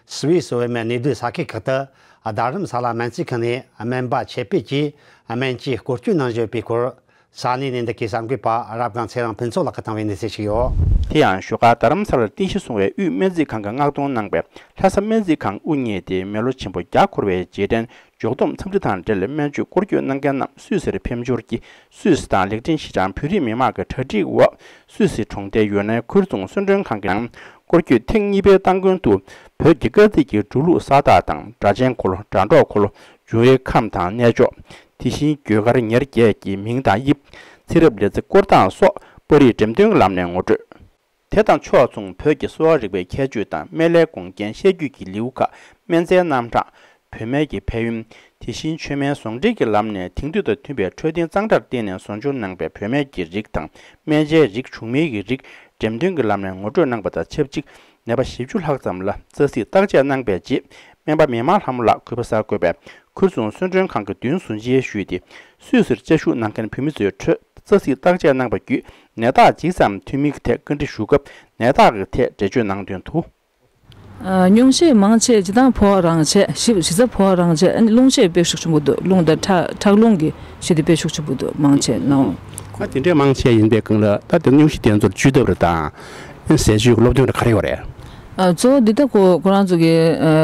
སུད་སི་བོད་མིའི་གནས་སྡོད་ས་ཁུལ་ཁག་ཏུ་རྡ་རམ་ས་ལ་སྨན་རྩིས་ཁང་ནས་སྨན་པ་ཆེད་ཕེབས་ཀྱིས་སྨན་བཅོས་སྐོར་སྐྱོད་གནང་བཞིན་ཡོད་པའི་སྐོར། ས་གནས་ནས་འདི་གའི་གསར་འགོད་པ་རབ་སྒང་ཚེ་རིང་ཕུན་ཚོགས་ལགས་ཀྱིས་བཏང་བའི་གནས་ཚུལ་ཞིག་ཡོད། དེ་ཡང་བཞུགས་སྒར་རྡ་རམ་ས་ལར་རྟེན་གཞི་བཟུང་བའི་དབུས་སྨན་རྩིས་ཁང་གིས་མངགས་གཏོང་གནང་པའི་ལྷ་ས་སྨན་རྩིས་ཁང་དབུ་བརྙེས་ཏེ་མི་ལོ་ཆེན་པོ་བརྒྱ་འཁོར་བའི་རྗེས་དྲན་ཇུས་གཏོགས་འཚམས་འདྲི་དང་འབྲེལ་སྨན་བཅོས་སྐོར་སྐྱོད་གནང་མཁན་རྣམས་སུད་སིར་ཕེབས་འབྱོར་གྱིས། སུད་སི་དང་ལེགས་ལྡན་ཤིས་ཀྱང་བོད་རིགས་མི་མང་གི་གྲ་སྒྲིག་འོག་སུད་སི་གྲོང་རྡལ་ཡུ་ནན་ཁུལ་རྫོང་གསོལ་མགྲོན་ཁང་གི་ནང་སྐོར་སྐྱོད་ཐེངས་གཉིས་པའི་སྟ་གོན་དུ། བོད་ཀྱི་སྐར་རྩིས་ཀྱི་འགྲོ་ལུགས་ས་རྟགས་དང་སྒྲ་གཅན་འཁོར་ལོ། སྒྲ་སྒྲོག་འཁོར་ལོ། འབྱུང་བའི་ཁམས་དང་གནས་མཆོག་དེ་བཞིན་གོས་དཀར་ཉེར་བརྒྱད་ཀྱི་མིང་དང་དབྱིབས། ཚེ་རབས་ལས་རྩིས་སྐོར་སྟངས་སོགས་པར་རིས་འགྲེམས་སྟོན་གྱི་ལམ་ནས་ངོ་སྤྲོད། དེ་དང་ཕྱོགས་མཚུངས་བོད་ཀྱི་གསོ་བ་རིག་པའི་ཁྱད་ཆོས་དང་སྨན་བླའི་དགོངས་རྒྱན་བཤད་རྒྱུད་ཀྱི་ལེའུ་ཁག་སྨན་རྩིས་རྣམ་གྲངས། བུད་མེད་ཀྱི་ཕན་ཡོན། དེ་བཞིན་མཆོད་སྨན་ཟོང་འབྲེལ་གྱི་ལམ་ནས་དེང་དུས་དང་མཐུན་པའི་འཕྲོད་བསྟེན་གཙང་སྦྲར་བརྟེན་ནས་ཟོང་སྦྱོར་གནང་པའི་བུད་མེད་ཀྱི་རིགས་དང་སྨན་ཆའི་རིགས་བྱུང་མིན་གྱི་རིགས་འགྲེམས་སྟོན་གྱི་ལམ་ནས་ངོ་སྤྲོད་གནང་པ་དང་ཆབས་ཅིག་ནད་པ་བཞི་བཅུ་ལྷག་ཙམ་ལ་རྩ་གཟིགས་བརྟག་དཔྱད་གནང་པའི་རྗེས་སྨན་པ་མི་དམངས་ལྷ་མོ་ལགས་གུས་པ་གསར་འགོད་པས་ཁུལ་རྫོང་གསོལ་མགྲོན་ཁང་གི་མདུན་ཟུར་མཇལ་ཞུས་ཏེ། སུད་སིར་བཅའ་བཞུགས་གནང་མཁན་བོད་མི་ཚོའི་ཁྲོད་རྩ་གཟིགས་བརྟག་དཔྱད་གནང་པ་བརྒྱུད་ནད་རྟགས་ཇི་ཙམ་ཐོན་མིན་གྱི་ཐད་བཀའ་འདྲི་ཞུ་སྐབས་ནད་རྟགས་ཀྱི་ཐད་འགྲེལ་བརྗོད་གནང་དོན་དུ། ཨ། སྨྱོ་བཤད་མང་ཆེ་སྤྱིར་བཏང་ཕོ་བ་རང་བྱས། ཞིབ་ཞིབ་ཚགས་ཕོ་བ་རང་བྱས། ཨ་ནི་རླུང་བཤད་དཔེ་ཤུགས་ཆེན་པོ་འདུག་རླུང་དང་ཁྲག་ཁྲག་རླུང་གི་བཤད་དེ་དཔེ་ཤུགས་ཆེན་པོ་འདུག་མང་ཆེ་ནོ། ཨ་དེ་འདྲའི་མང་ཆེ་ཡིན་པའི་སྒང་ལ་ད་དེ་སྨྱོ་བཤད་དེ་ཚོར་བཅོས་ཐབས་རེ་དང་། ཨ་ཟས་སྤྱོད་ཀྱི་སློབ་སྟོན་རེ་ག་རེ་ཡོད་རེད། ཨ་གཙོ་བོ་འདི་ད་ཁོ་ཁོ་རང་ཚོ་གི་ཨ་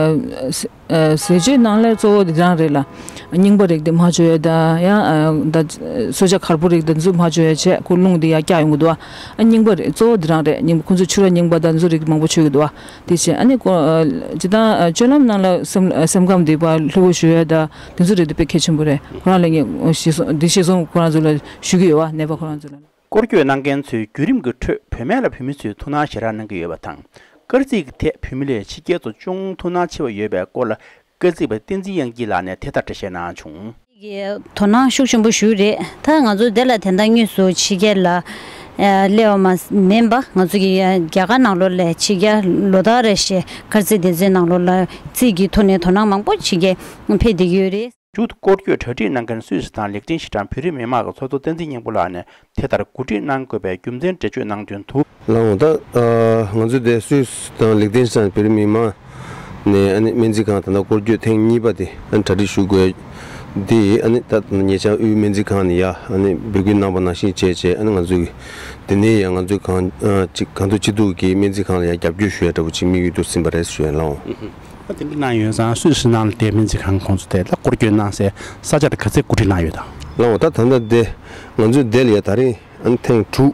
ཟས་སྤྱོད་ནང་ལས་གཙོ་བོ་འདི་རང་རེད་ལ། རྙིང་པ་རིགས་དེ་མ་སྤྱོད་ཡས་དང་། ཡང་ཨ་ད་གསོལ་ཇ་གར་པོ་རིགས་དེ་ཚོ་མ་སྤྱོད་ཡས་བྱས། ཁོ་རླུང་དེ་ཡར་བཀྱག་ཡོང་གི་འདུག་ཨ་རྙིང་པ་རིགས་གཙོ་བོ་འདི་རང་རེད། རྙིང་པ་ཁོ་ཚོ་ཕྱུར་ར་རྙིང་པ་དང་ཚོ་རིགས་མང་པོ་སྤྱོད་ཀྱི་འདུག་དེ་བྱས་ཨ་ནི་ཁོ་ཨ་སྤྱིར་བཏང་ཨ་སྤྱོད་ལམ་ནང་ལ་སེམས་སེམས་ཁམས་དེ་ཕར་ལྷོད་པོ་ཞུ་ཡས་དང་དེ་ཚོ་རིགས་དེ་དཔེ་གལ་ཆེན་པོ་རེད། ཁོ་རང་ལ་ངས་ཞེ་སོང་འདི་ཞེ་སོང་ཁོ་རང་ཚོ་ལ་ཞུ་གི་ཡོད་བ། ནད་པ་ཁོ་རང་ཚོ་ལ། སྐོར་སྐྱོད་གནང་མཁན་ཚོའི་བརྒྱུད་རིམ་གྱི་ཁྲོད་བུད་མེད་ལ་བོད་མི་ཚོས་ཐུགས་སྣང་ཞེ་དྲག་གནང་གི་ཡོད་པ་དང་། སྐར་རྩིས་ཀྱི་ཐད་བོད་མི་ལས་ཕྱི་རྒྱལ་ཚོ་ཅུང་ཐུགས་སྣང་ཆེ་བ་ཡོད་པའི་སྐོར་ལ། སྐར་རྩིས་པ་བསྟན་འཛིན་དབྱངས་སྐྱིད་ལགས་ནས་དེ་ལྟར་འགྲེལ་བཤད་གནང་བྱུང་། གི་དོ་སྣང་ཤུགས་ཆེན་པོ་ཞུ་རེད། ད་ང་ཚོ་དེ་ལ་དེ་འདྲ་དངོས་སུ་ཕྱི་རྒྱལ་ལ་ཨ་སླེབས་པ་མ་མིན་པ། ང་ཚོ་གི་རྒྱ་གར་ནང་ལོགས་ལ་ཕྱི་རྒྱལ་ལོ་ལྟར་རེ་བཞིན་སྐར་རྩིས་སྡེ་ཚན་ནང་ལོགས་ལ་རྩིས་ཀྱི་ཐོག་ནས་དོ་སྣང་མང་པོ་ཕྱི་རྒྱལ་ཕེབས་བསྡད་ཀྱི་ཡོད་རེད། མཇུག་ཏུ་སྐོར་སྐྱོད་གྲ་སྒྲིག་གནང་མཁན་སུད་སི་དང་ལིག་ཏེན་ཤི་ཊན་བོད་རིགས་མི་མང་གི་ཚོགས་གཙོ་བསྟན་འཛིན་སྙིང་པོ་ལགས་ནས་དེ་ལྟར་གོ་སྒྲིག་གནང་དགོས་པའི་རྒྱུ་མཚན་འགྲེལ་བརྗོད་གནང་དོན་དུ། ལགས་འོང་། ད་ཨ་ང་ཚོས་དེ་སུད་སི་དང་ལིག་ཏེན་ཤི་ཊན་བོད་རིགས་མི་མང་ནས་ཨ་ནི་སྨན་རྩིས་ཁང་ད་ལྟ་སྐོར་སྐྱོད་ཐེངས་གཉིས་པ་དེ་ཨ་ནི་གྲ་སྒྲིག་ཞུ་དགོས་དེ། ཨ་ནི་ད་ཉེ་ཆར་དབུས་སྨན་རྩིས་ཁང་ནས་ཡ་ཨ་ནི་འབོད་སྐུལ་གནང་པ་ནང་བཞིན་བྱས་བྱས། ཨ་ནི་ང་ཚོས་དེ་ནས་ཡང་ང་ཚོས་གང་ཨ་ཅིག་གང་ཐུབ་ཅི་ཐུབ་ཀྱིས་སྨན་རྩིས་ཁང་ལ་ཡང་རྒྱབ་སྐྱོར་ཞུ་ཡ་འདྲ་བོ་ཅིག་དམིགས་ཡུལ་དུ་ཟིན་པ་རེད་ཞུ་ཡ། ལགས་འོང་། ཨ་དེ་འདྲ་གནང་ཡོད་ཙང་སུད་སི་ནང་ལ་བསྡད་སྨན་རྩིས་ཁང་ཁོང་ཚོ་དེ་ལ་སྐོར་སྐྱོད་གནང་སའི་ས་ཆ་དེ་ག་ཚད་གོ་སྒྲིག་གནང་ཡོད་དམ། ལགས་འོང་། ད་ད་ལྟ་དེ་ང་ཚོས་དེ་ལ་ཡ་ད་རིང་ཨ་ནི་ཐེངས་དྲུག་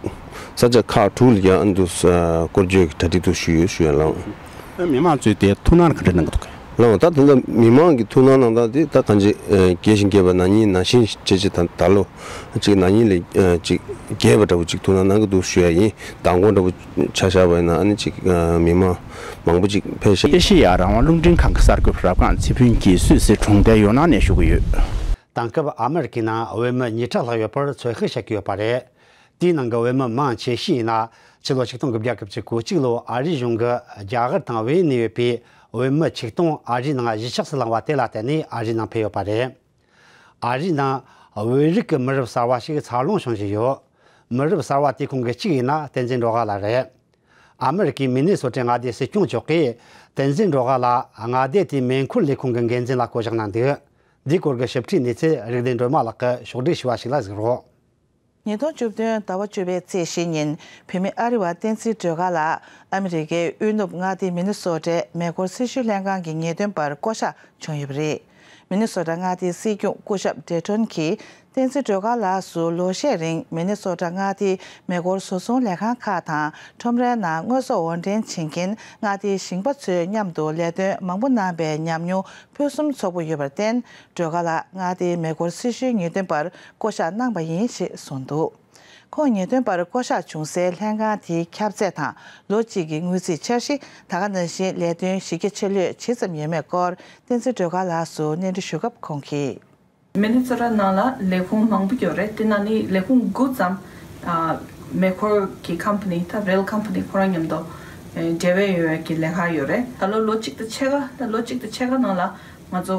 ས་ཆ་ཁག་དྲུག་ལ་ཡ་ཨ་ནི་འདུག་སེ་སྐོར་སྐྱོད་ཀྱི་གྲ་སྒྲིག་འདུག་ཞུ་ཡོད་ཞུ་ཡ། ལགས་འོང་། ཨ་མི་མང་ཚོས་དེ་ཐུགས་སྣང་ག་འདྲ་གནང་གི་འདུག་གས། ལགས་འོང་། ད་ད་ལྟ་མི་མང་གི་ཐུགས་སྣང་གནང་སྟངས་དེ་ད་གང་ཅི་ཨ་རྒྱས་ཤིང་རྒྱས་པ་ན་ནིང་ནང་བཞིན་བྱས་བྱས་ད་ད་ལོ་ཅིག་ན་ནིང་ལས་ཨ་ཅིག་རྒྱས་པ་འདྲ་བོ་ཅིག་ཐུགས་སྣང་གནང་གི་འདུག་ཞུ་ཡ་ཡིན། མདང་དགོང་འདྲ་བོ་ཆ་བཞག་པ་ཡིན་ན་ཨ་ནི་ཅིག་ཨ་མི་མང་མང་པོ་ཅིག་ཕེབས་ཤག་ཨེ་ཤེ་ཡ་རང་དབང་རླུང་འཕྲིན་ཁང་གི་གསར་འགོད་པ་རབ་སྒང་ཚེ་ཕུན་གྱིས་སུད་སི་གྲོང་རྡལ་ཡོ་ནན་ནས་ཞུ་གི་ཡོད། དེང་སྐབས་ཨ་མི་རི་ཀའི་ནང་བོད་མི་ཉིས་ཁྲི་ལྷག་ཡོད་པར་ཚོད་དཔག་བྱེད་ཀྱི་ཡོད་པ་རེད། དེའི་ནང་གི་བོད་མི་མང་ཆེ་ཤོས་ཡིན་ན་ཕྱི་ལོ་ཆིག་སྟོང་དགུ་བརྒྱ་གྱ་གཅིག་གོ་གཅིག་ལོར་ཨ་རིའི་གཞུང་གིས་རྒྱ་གར་དང་བོད་ནས་ཡོད་པའི་བོད་མི་ཆིག་སྟོང་ཨ་རིའི་ནང་གཞིས་ཆགས་སུ་བླངས་པ་དེ་ལ་བརྟེན་ནས་ཨ་རིའི་ནང་ཕེབས་ཡོད་པ་རེད། ཨ་རིའི་ནང་བོད་རིགས་ཀྱི་མི་རབས་གསར་བ་ཞིག་འཚར་ལོངས་བྱུང་བཞིན་ཡོད། མི་རབས་གསར་བ་དེའི་ཁོངས་ཀྱི་གཅིག་ཡིན་ན་བསྟན་འཛིན་སྒྲོལ་དཀར་ལགས་རེད། ཨ་མི་རི་ཀའི་མི་ནི་སོ་ཊའི་མངའ་སྡེའི་སྲིད་སྐྱོང་མཆོག་གིས་བསྟན་འཛིན་སྒྲོལ་དཀར་ལགས་མངའ་སྡེ་དེའི་མེ་འཁོར་ལས་ཁུངས་ཀྱི་འགན་འཛིན་ལ་བསྐོ་གཞག་གནང་འདུག་འདིའི་སྐོར་གྱི་ཞིབ་ཕྲའི་གནས་ཚུལ་རིག་ལྡན་སྒྲོལ་མ་ལགས་ཀྱིས་ཕྱོགས་སྒྲིག་ཞུས་པ་ཞིག་ལ་གཟིགས་རོགས། ཉིས་སྟོང་བཅུ་བདུན་ཟླ་བ་བཅུ་པའི་ཚེས་བཞི་ཉིན་བོད་མི་ཨ་རི་བ་བསྟན་འཛིན་སྒྲོལ་དཀར་ལགས་ཨ་མི་རི་ཀའི་དབུས་ནུབ་མངའ་སྡེ་མི་ནི་སོ་ཊའི་མེ་འཁོར་སྲི་ཞུའི་ལྷན་ཁང་གི་ངེས་སྟོན་པར་བསྐོ་གཞག་བྱུང་ཡོད་པ་རེད། མི་ནི་སོ་ཊ་མངའ་སྡེའི་སྲིད་སྐྱོང་སྐུ་ཞབས་ཌེ་ཊོན་གྱིས་བསྟན་འཛིན་སྒྲོལ་དཀར་ལགས་སུ་ལོ་ཤས་རིང་མི་ནི་སོ་ཊ་མངའ་སྡེའི་མེ་འཁོར་བཟོ་ཚོང་ལས་ཁང་ཁག་དང་ཁྲོམ་རའི་ནང་དངོས་ཟོག་དབོར་འདྲེན་བྱེད་མཁན་མངའ་སྡེའི་ཞིང་པ་ཚོའི་མཉམ་དུ་ལས་དོན་མང་པོ་གནང་པའི་ཉམས་མྱོང་ཕུན་སུམ་ཚོགས་པོ་ཡོད་པར་བརྟེན། སྒྲོལ་དཀར་ལགས་མངའ་སྡེའི་མེ་འཁོར་སྲི་ཞུའི་ངེས་སྟོན་པར་བསྐོ་གཞག་གནང་པ་ཡིན་ཞེས་གསུངས་འདུག་ཁོང་ངེས་སྟོན་པར་བསྐོ་གཞག་བྱུང་སའི་ལྷན་ཁང་དེའི་ཁྱབ་ཚད་དང་ལོ་གཅིག་གི་དངུལ་རྩིས་འཆར་གཞི། ད་ག་ནང་བཞིན་ལས་དོན་གཞི་རྒྱ་ཆེ་ལོས་ཇི་ཙམ་ཡོད་མེད་སྐོར་བསྟན་འཛིན་སྒྲོལ་དཀར་ལགས་སུ་གནས་འདྲི་ཞུ་སྐབས་ཁོང་གིས། མི་ནི་སོ་ཊ་ནང་ལ་ལས་ཁུངས་མང་པོ་ཡོད་རེད། དེ་ནང་ནས་ལས་ཁུངས་དགུ་ཙམ་ཨ་མེ་འཁོར་གྱི་ཀམ་པ་ནི་ད་རེལ་ཀམ་པ་ནི་ཁོ་རང་མཉམ་དུ་ཨེ་འབྲེལ་བ་ཡོད་པའི་གི་ལས་ཀ་ཡོད་རེད། ད་ལོ་ལོ་གཅིག་དང་ཕྱེད་ཀ་ད་ལོ་གཅིག་དང་ཕྱེད་ཀ་ནང་ལ་ང་ཚོ་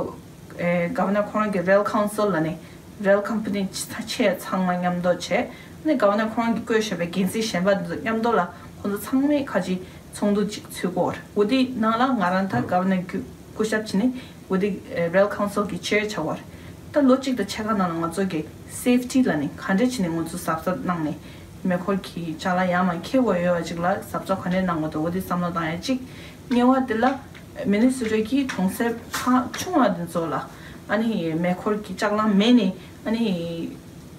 ཨེ་ག་ཝར་ནར་ཁོ་རང་གི་རེལ་ཁའུན་སིལ་ལ་ནི་རེལ་ཀམ་པ་ནི་ཆེ་ཚང་མ་མཉམ་དུ་བྱས། ནི་ག་ཝར་ནར་ཁོ་རང་གིས་བསྐོས་བཞག་པའི་འགན་འཛིན་གཞན་པ་འདི་ཚོ་མཉམ་དུ་ལ་ཁོ་ཚོ་ཚང་མས་ཁ་ཅིག་ཚོགས་འདུ་ཅིག་ཚུད་ཀྱི་ཡོད་རེད། འོ་དེ་ནང་ལ་ང་རང་ད་ག་ཝར་ནར་གྱི་སྐུ་ཞབས་བྱས་ནས་འོ་དེ་རེལ་ཁའུན་སིལ་གྱི་ཅེར་བྱ་བ་རེད། ད་ལོ་གཅིག་དང་ཕྱེད་ཀ་ནང་ལ་ང་ཚོ་གི་སེབ་ཊི་ལ་ནི་ག་འདྲས་བྱས་ནས་ང་ཚོ་གཟབ་གཟབ་གནང་ནས་མེ་འཁོར་གྱི་ཅ་ལག་ཡར་མར་འཁྱེར་དགོས་ཡོད་པ་ཅིག་ལ་གཟབ་གཟབ་ག་འདྲས་གནང་དགོས་འདུག་འོ་དེ་བསམ་བློ་བཏང་ཡ་གཅིག་གཉིས་པ་དེ་ལ་མི་ནི་སོ་ཊ་གི་གྲོང་གསེབ་ཁག་ཆུང་བ་དེ་ཚོ་ལ་ཨ་ནི་མེ་འཁོར་གྱི་ལྕགས་ལམ་མེད་ནས་ཨ་ནི་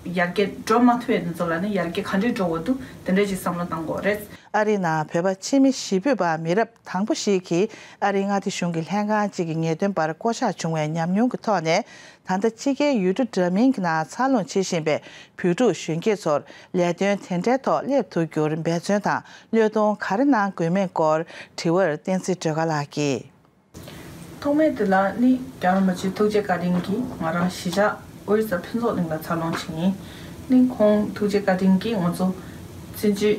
ཡར་རྒྱས་འགྲོ་མ་ཐུབ་ཡ་དེ་ཚོ་ལ་ནི་ཡར་རྒྱས་ག་འདྲས་འགྲོ་དགོས་འདུག་དེ་འདྲས་ཅིག་བསམ་བློ་བཏང་དགོས་རེད། ཨ་རིའི་ནང་བོད་པ་ཕྱི་མི་གཞིས་སྤོས་པ་མི་རབས་དང་པོ་ཞིག་གིས་ཨ་རིའི་མངའ་སྡེ་གཞུང་གི་ལྷན་ཁང་ཅིག་གི་ངེས་སྟོན་པར་བསྐོ་གཞག་བྱུང་བའི་ཉམས་མྱོང་གི་ཐོག་ནས། ད་ལྟ་ཕྱི་རྒྱལ་ཡུལ་གྲུ་འདྲ་མིན་གྱི་ནང་འཚར་ལོངས་བྱེད་བཞིན་པའི་བོད་ཕྲུག་གཞོན་སྐྱེས་ཚོར་ལས་དོན་དེ་འདྲའི་ཐོག་སླེབས་ཐུབ་རྒྱུར་འབད་བརྩོན་དང་བློས་གཏོང་ག་རེ་གནང་དགོས་མེད་སྐོར་དྲི་བར་བསྟན་འཛིན་སྒྲོལ་དཀར་ལགས་ཀྱིས། ཐོག་མའི་དེ་ལ་ནི་རྒྱལ་བ་རིན་པོ་ཆེ་ཐུགས་རྗེ་བཀའ་དྲིན་གྱིས་ང་རང་གཞིས་ཆགས་ཨོ་རི་ས་ཕུན་ཚོགས་གླིང་ལ་འཚར་ལོངས་བྱས་ཡིན། ནི་ཁོང་ཐུགས་རྗེ་བཀའ་དྲིན་གྱིས་ང་ཚོ་བཙན་བྱོལ་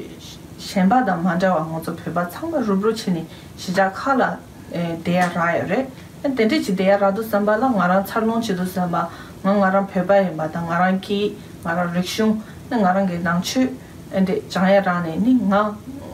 གཞན་པ་དང་མ་འདྲ་བར་ང་ཚོ་བོད་པ་ཚང་མ་རུབ་རུབ་བྱས་ནས་གཞིས་ཆགས་ཁག་ལ་ཨེ་བསྡད་ཡ་རག་ཡོད་རེད། ཨ་དེ་འདྲས་ཅིག་བསྡད་ཡ་རག་འདུག་བསམ་པ་ལ་ང་རང་འཚར་ལོངས་བྱེད་འདུག་བསམ་པ། ང་ང་རང་བོད་པ་ཡིན་པ་དང་ང་རང་གི་ང་རང་རིག་གཞུང་ནི་ང་རང་གི་ནང་ཆོས་ཨ་འདྲས་སྦྱང་ཡ་རག་ནས་ནི་ང་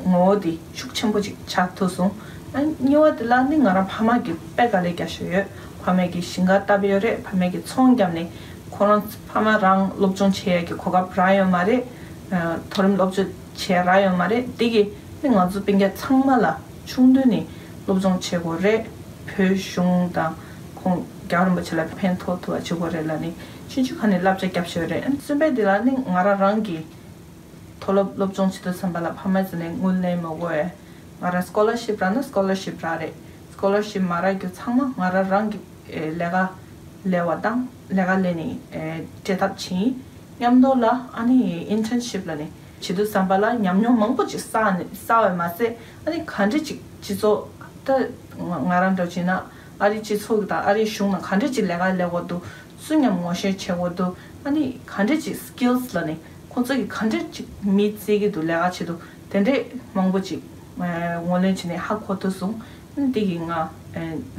ངོ་བོ་དེ་ཤུགས་ཆེན་པོ་ཅིག་ཆགས་ཐུབ་སོང་། ཨ་གཉིས་པ་དེ་ལ་ནི་ང་རང་ཕ་མ་གི་དཔེ་དཀའ་ལས་རྒྱག་བཞིན་ཡོད། ཕ་མ་གིས་ཞིང་ཁ་བཏབ་ཡོད་རེད། ཕ་མ་གིས་ཚོང་བརྒྱབ་ནས་ཁོ་རང་ཕ་མ་རང་སློབ་སྦྱོང་བྱེད་ཡ་གི་གོ་སྐབས་རག་ཡོད་མ་རེད། ཨ་མཐོ་རིམ་སློབ་སྦྱོང་བྱེད་ཡ་རག་ཡོད་མ་རེད། དེ་གིས་ནི་ང་ཚོ་སྤུན་ཀྱག་ཚང་མ་ལ་ཆུང་དུས་ནས་སློབ་སྦྱོང་བྱེད་དགོས་རེད། བོད་གཞུང་དང་ཁོང་རྒྱལ་བ་རིན་པོ་ཆེ་ལ་ཕན་ཐོགས་ཐུབ་པ་བྱེད་དགོས་རེད་ལབ་ནས་ཆུང་ཆུང་ཁ་ནས་བསླབ་བྱ་བརྒྱབ་བཞག་ཡོད་རེད། ཨ་གསུམ་པའི་དེ་ལ་ནི་ང་རང་རང་གིས་མཐོ་སློབ་སློབ་སྦྱོང་བྱེད་དུས་ཙམ་པ་ལ་ཕ་མའི་ཟེར་ནས་དངུལ་ལེན་མི་དགོས་ཡ། ང་རང་སི་ཀོ་ལར་ཤིབ་རག་ན་སི་ཀོ་ལར་ཤིབ་རག་རེད། སི་ཀོ་ལར་ཤིབ་མ་རག་རྒྱུ་ཚང་མ་ང་རང་རང་གི་ཨེ་ལས་ཀ་ལས་པ་དང་ལས་ཀ་ལས་ནས་ཨེ་སྤྲད་ཐབས་བྱས། མཉམ་དུ་ལ་ཨ་ནི་ཨིན་ཊརན་ཤིབ་ལ་ནི་ བྱེད་དུས་ཙམ་པ་ལ་ཉམས་མྱོང་མང་པོ་ཅིག་བསགས་ནས་བསགས་པ་མ་ཟད། ཨ་ནི་ག་འདྲ་ཅིག་སྤྱི་ཚོགས་ད་ང་ང་རང་འདྲ་བྱས་ན་ཨ་རིའི་སྤྱི་ཚོགས་དང་ཨ་རིའི་གཞུང་ནང་ག་འདྲ་ཅིག་ལས་ཀ་ལས་དགོས་འདུག་སུ་མཉམ་ངོ་ཤེས་བྱེད་དགོས་འདུག་ཨ་ནི་ག་འདྲ་ཅིག་skills ལ་ནི་ཁོང་ཚོ་གིས་ག་འདྲ་ཅིག་མི་བཙལ་གྱི་འདུག་ལས་ཀ་བྱེད་དུས་དེ་འདྲས་མང་པོ་ཅིག་ངོས་ལེན་བྱས་ནས་ཧ་གོ་ཐུབ་སོང་། ཨ་ནི་དེ་གིས་ང་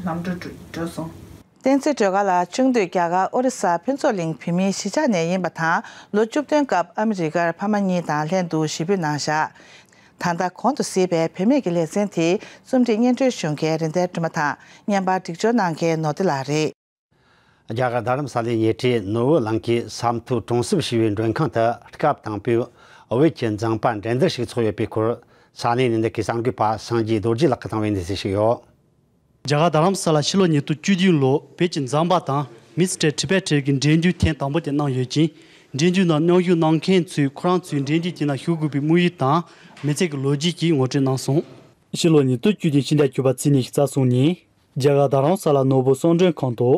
ལམ་འགྲོ་འགྲོ་སོང་། བསྟན་འཛིན་སྒྲོལ་དཀར་ལགས་ཆུང་དུས་རྒྱ་གར་ཨོ་རི་ས་ཕུན་ཚོགས་གླིང་བོད་མིའི་གཞིས་ཆགས་ནས་ཡིན་པ་དང་། ལོ་བཅུ་བདུན་སྐབས་ཨ་མི་རི་ཀར་ཕ་མ་གཉིས་དང་ལྷན་དུ་གཞིས་སྤོས་གནང་བཞག་ད་ལྟ་གོང་དུ་གཟིགས་པའི་བུད་མེད་ཀྱི་ལེ་ཚན་དེ་རྩོམ་སྒྲིག་སྙན་སྒྲོན་ཞུ་མཁན་རིན་ལྡན་སྒྲོལ་མ་དང་བརྙན་པར་སྒྲིག་སྦྱོར་གནང་མཁན་ནོར་བདེ་ལགས་རེད། རྒྱ་གར་རྡ་རམ་ས་ལའི་ཉེ་འཁྲིས་ནོར་བུ་གླིང་གི་ས་མཐོའི་གྲོང་གསེབ་ཞེས་པའི་མགྲོན་ཁང་དུ་སྐབས་དང་པོའི་བོད་ཀྱི་མཛངས་པ་འགྲན་བསྡུར་ཞིག་ཚོགས་ཡོད་པའི་སྐོར་ས་གནས་ནས་འདི་གའི་གསར་འགོད་པ་སངས་རྒྱས་རྡོ་རྗེ་ལགས་ཀྱིས་བཏང་བའི་གནས་ཚུལ་ཞིག་ཡོད། རྒྱ་གར་རྡ་རམ་ས་ལ་ཕྱི་ལོ་ཉིས་སྟོང་བཅུ་བདུན་ལོར་བོད་ཀྱི་མཛངས་པ་དང་མིས་ཊར་ཊི་བེ་ཊི་གི་འགྲན་བསྡུར་ཐེངས་དང་པོ་དེ་གནང་ཡོད་ཅིང་། འགྲན་བསྡུར་ནང་མཉམ་ཞུགས་གནང་མཁན་ཚོས་ཁོ་རང་ཚོའི་འགྲན་བསྡུར་དེ་ནང་ཞུགས་དགོས་པའི་དམིགས་ཡུལ་དང་མི་ཚེ་གི་ལོ་རྒྱུས་ཀྱིས་ངོ་སྤྲོད་གནང་སོང་། ཕྱི་ལོ་ཉིས་སྟོང་བཅུ་བདུན་ཕྱི་ཟླ་བཅུ་པ་ཚེས་ཉི་ཤུ་རྩ་གསུམ་ཉིན། རྒྱ་གར་རྡ་རམ་ས་ལ་ནོར་བུ་གསོལ་མགྲོན་ཁང་དུ།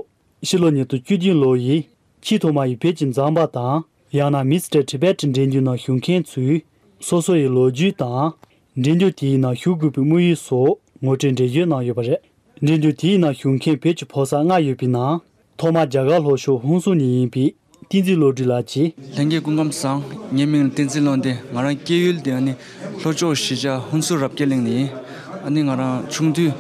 ཕྱི་ལོ་ཉིས་སྟོང་བཅུ་བདུན་ལོ་ཡི་ཆེས་ཐོག་མ་ཡི་བོད་ཀྱི་མཛངས་པ་དང་། ཡང་ན་མིས་ཊར་ཊི་བེ་ཊི་འགྲན་བསྡུར་ནང་ཞུགས་མཁན་ཚོས་སོ་སོ་ཡི་ལོ་རྒྱུས་དང་། འགྲན་བསྡུར་དེའི་ནང་ཞུགས་དགོས་པའི་དམིགས་ཡུལ་སོགས་ངོ་སྤྲོད་འགྲེལ་བརྗོད་གནང་ཡོད་པ་རེད། འགྲན་བསྡུར་དེའི་ནང་ཞུགས་མཁན་བོད་ཀྱི་ཕོ་གསར་ལྔ་ཡོད་པའི་ནང་། ཐོག་མར་རྒྱ་གར་ལྷོ་ཕྱོགས་ཧུན་སུར་ནས་ཡིན་པའི་བསྟན་འཛིན་བློ་གྲོས་ལགས་ཀྱིས། ལྷན་རྒྱས་སྐུ་ཁམས་བཟང་། ངའི་མིང་ལ་བསྟན་འཛིན་བློ་ལྡན། ང་རང་སྐྱེས་ཡུལ་དེ་ཨ་ནི་ལྷོ་ཕྱོགས་གཞིས་ཆགས་ཧུན་སུར་རབ་རྒྱས་གླིང་ནས་ཡིན། ཨ་ནི་ང་རང་ཆུང་དུས་